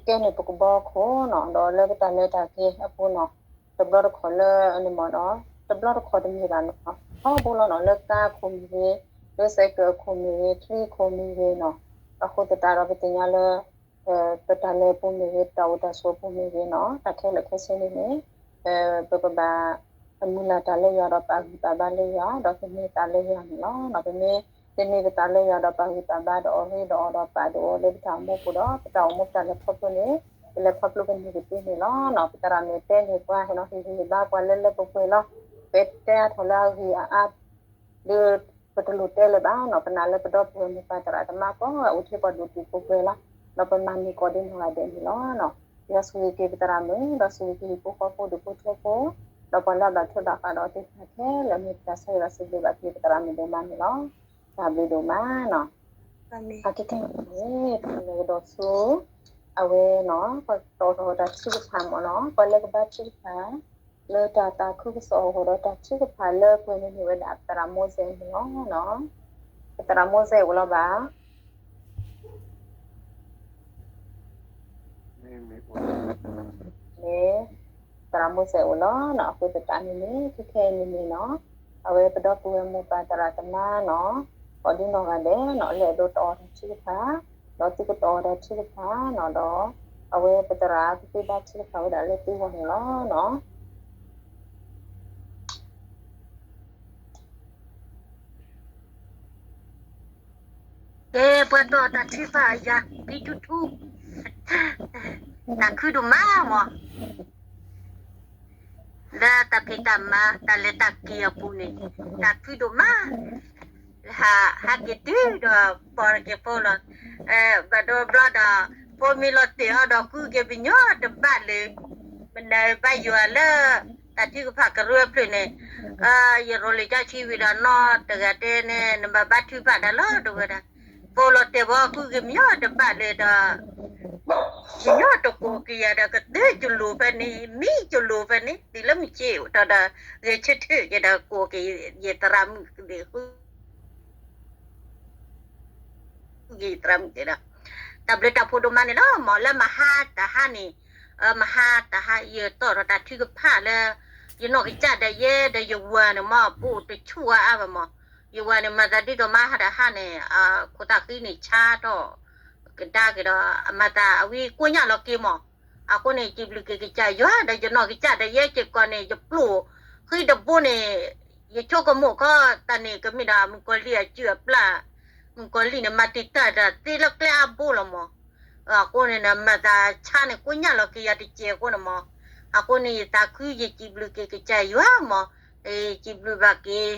ကဲန့ၢ်ပကဘီခိၣ်န့ၣ် ဒီးလၢပတၢ်လဲၤတၢ်က့ၤအပူၤန့ၣ် တဘျီတခီၣ်လၢန့ၣ်မ့ၢ်ဒီး တဘျီတခီၣ်တမ့ၢ်ဘၣ်န့ၣ် ထီဘိလီၤန့ၣ် လၢကါခိၣ်မ့ၢ်ဂ့ၤ, လၢစဲးကၢးခိၣ်မ့ၢ်ဂ့ၤ, ချံခိၣ်မ့ၢ်ဂ့ၤန့ၣ် အဃိသတးဒီးပသ့ၣ်ညါလၢ ပတၢ်လဲၤပူၤမ့ၢ်ဂ့ၤ, ပတၢ်အိၣ်တၢ်ဆိးပူၤမ့ၢ်ဂ့ၤန့ၣ် တၢ်ခဲလၢာ်ခဲဆ့န့ၣ်န့ၣ် ပကဘၣ် မုၢ်လၢ်တၢ်လၢယွၤဒီးပာ်ဂံၢ်ပာ်ဘါလၢယွၤ ဒီးသန့ၤသးလၢယွၤန့ၣ်လီၤ. ပမ့ၢ်သန့ၤပသးလၢယွၤဒီးပာ်ဂံၢ်ပာ်ဘါဒီးအီၣ်ရ့ဒီးအီၤဒီးပာ်ဒိၣ်အီၤလၢပတၢ်အိၣ်မူပူၤဒီး ပတၢ်အိၣ်မူပတၢ်လဲၤခီဖျိန့ၣ် ပလဲၤခီဖျိကန့ၢ်ကသ့န့ၣ်လီၤ. ပသရၣ်မုၣ်တဲန့ၢ်ပှၤန့ၣ် ဟ့ၣ်ဂံၢ်ဟ့ၣ်ဘါပှၤလၢလၢပှဲၤပှဲၤလီၤ. ပတဲအါထီၣ်လၢအဂံၢ်အအါ ဒီးပတလိၣ်တဲလၢၤဘၣ်န့ၣ် ပနာ်လၢပဒီပုၢ်ဝဲၢ်မိၢ်ပၢ်သရၣ်သမါကိးဂၤအိၣ်ထဲပှၤဒိၣ်တုာ်ခိၣ်ပှဲၤလီၤ. ဒီးပမၤန့ၢ်ကီၢ်ဒ်နီၢ်ဂၤဒဲးန့ၣ်လီၤ. ယွၤဆိၣ်ဂ့ၤက့ၤပသရၣ်မုၣ် ဒီးဆိၣ်ဂ့ၤက့ၤဟံၣ်ဖိဃီဖိဒူၣ်ဖိထၢဖိ ဒီးပှၤလၢအဘၣ်ထွဲဘၣ်ဃးဒီးသ့ၣ်တဖၣ်ခဲလၢာ် မ့ၢ်ပတၢ်ဆၢဂ့ၤဒီးစံးဘျုးဘၣ်က့ၤပသရၣ်မုၣ်ဒိၣ်မးန့ၣ်လီၤ. တၢ်ဘျုးဒိၣ်မးန့ၣ် ပကလဲၤကဒီးဆူ အဝဲန့ၣ် ပတီၢ်ထီၣ်တၢ်ထုကဖၣ်မ့ၢ်န့ၣ် ပှၤလၢကဘါထုကဖၣ် လၢတၢ်သးခုကစီၣ်အဂီၢ်ဒီးတၢ်ထုကဖၣ်လၢပှဲၤန့ၣ်မ့ၢ်ဝဲဒၣ်ပသရၣ်မိစဲးန့ၣ်လီၤ. ပသရၣ်မိစဲးအိၣ်လီၤဘၣ် န့ၣ် သရၣ်မိစဲးအိၣ်လီၤန့ၣ် အဃိသတးန့ၣ်န့ၣ် ခဲခဲအံၤန့ၣ်န့ၣ်န့ၣ် အဝဲပဒီပုၢ်ဝဲၢ်မိၢ်ပၢ်သရၣ်သမါန့ၣ် ကိးဒ်နီၢ်ဂၤဒဲးန့ၣ် လဲၤဒိးတၢ်အီၣ်တၢ်ထုကဖၣ် ဒီးသုကတၢ်အီၣ်တၢ်ထုကဖၣ်န့ၣ်ဒီး အဝဲပသရၣ်ကသ့ဘါထုကဖၣ်ဝဲဒၣ်လၢသုဂီၢ်န့ၣ်လီၤ. ကဲပှၤတီၢ်တၢ်ထုကဖၣ်ယၤ ဘံထူထူ တၢ်ခုဒိၣ်မးမး လၢတၢ်ဖံးတၢ်မၤ တၢ်လဲၤတၢ်က့ၤအပူၤန့ၣ် တၢ်ခုဒိၣ်မး ဟးက့ၤတုၤဒီးပီၢ်က့ၤဖိလီၤ. ဘၣ်ဒိဘျီဒီး ဖိမံလီၤတဲာ်အီၤဒီးကူက့ၤပညီတဘၣ်လၢၤ မနုၤဘၣ်ယွၤလၢ တၢ်ထုကဖၣ်ကရၢအဖျၢၣ်န့ၣ် ယရိၤလံာ်ကၠီဆံဝံၤဒီးနီတဂၤတဲန့ၣ် နဘၣ်ဘါထုကဖၣ်ဒၣ်လီၤ တဝဲဒၣ် ပီၢ်လီၤတဲာ်ဘီကူက့ၤပညီတဘၣ်လၢၤဒီး ပညီတကိးက့ၤယၤဒီးကသ့ကလိၤဖဲန့ၣ် မံကလိၤဖဲန့ၣ် တုၤလၢမုၢ်ဆ့ၣ်အိၣ်တီၢ်ဒီး ဂဲၤဆၢထၢၣ်က့ၤဒီးကိးက့ၤယသရၣ်မုၣ်သ့ၣ်ဃု ဂ့ၤသရၣ်မုၣ်သ့ၣ်ဒီး တၢ်ဘျုးတၢ်ဖှိၣ်ဒိၣ်မးန့ၣ်လီၤ. မ်လၢမဟါတဟါန့ၣ် မဟါတဟါ ယတီၢ်ထီၣ်တၢ်ထုကဖၣ်လၢ ယနီၢ်ကစၢ်ဒၣ်ယဲဒီးယဝၤန့ၣ် မ်ပအိၣ်တဆူၣ်အါအါဘၣ်မး, ယဝၤန့ၣ် မၤသးဒ်သိးမဟါတဟါန့ၣ် ခိၣ်သၣ်ဃံန့ၣ်ဆါထီၣ် ကဒါက့ၤဒီး အမၤသးအဝံကိညၣ်လီၤက့ၤမး, အဃိန့ၣ် စံးဘျုးက့ၤကစၢ်ယွၤ ဒီးယနီၢ်ကစၢ်ဒၣ်ယဲစ့ၢ်ကီးန့ၣ် ယပျိၢ်ဃံတဘိန့ၣ် ယဆိကမိၣ်ခီ တၢ်န့ၣ်ကမ့ၢ်ဒၣ်မုၣ်ကီၤလံၢ်အစုအပျၢ်, မုၣ်ကီၤလံၢ်န့ၣ် မၤတံာ်တာ်တၢ်သ့လၢကျဲအါဘိလီၤမး, အဃိန့ၣ် မၤသးဆါန့ၣ်ကိညၣ်လီၤက့ၤယၤတစဲးအဃိန့ၣ်မး, အဃိန့ၣ် ယသးခုယစံးဘျုးက့ၤကစၢ်ယွၤမး, စံးဘျုးဘၣ်က့ၤ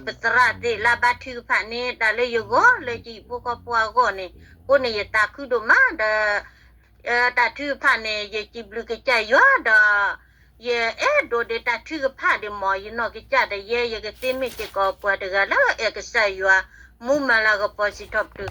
ပသရၣ်သ့ၣ်လၢဘါထုကဖၣ်န့ၣ် တၢ်လၢယဂီၢ်လၢယဟံၣ်ဖိဃီဖိအဂီၢ်န့ၣ်, အဃိန့ၣ် ယသးခုဒိၣ်မးဒီး တၢ်ထုကဖၣ်န့ၣ် ယစံးဘျုးကစၢ်ယွၤဒီး ယအဲၣ်ဒိးဒံးတၢ်ထုကဖၣ်ဒံးမး, ယနီၢ်ကစၢ်ဒၣ်ယဲ ယကသ့မ့ၢ်စ့ၢ်ကီးပှၤတဂၤလၢအဲၣ်ကစၢ်ယွၤ, မူမၤလၤကပီၤစံးထီၣ်ပတြၢၤ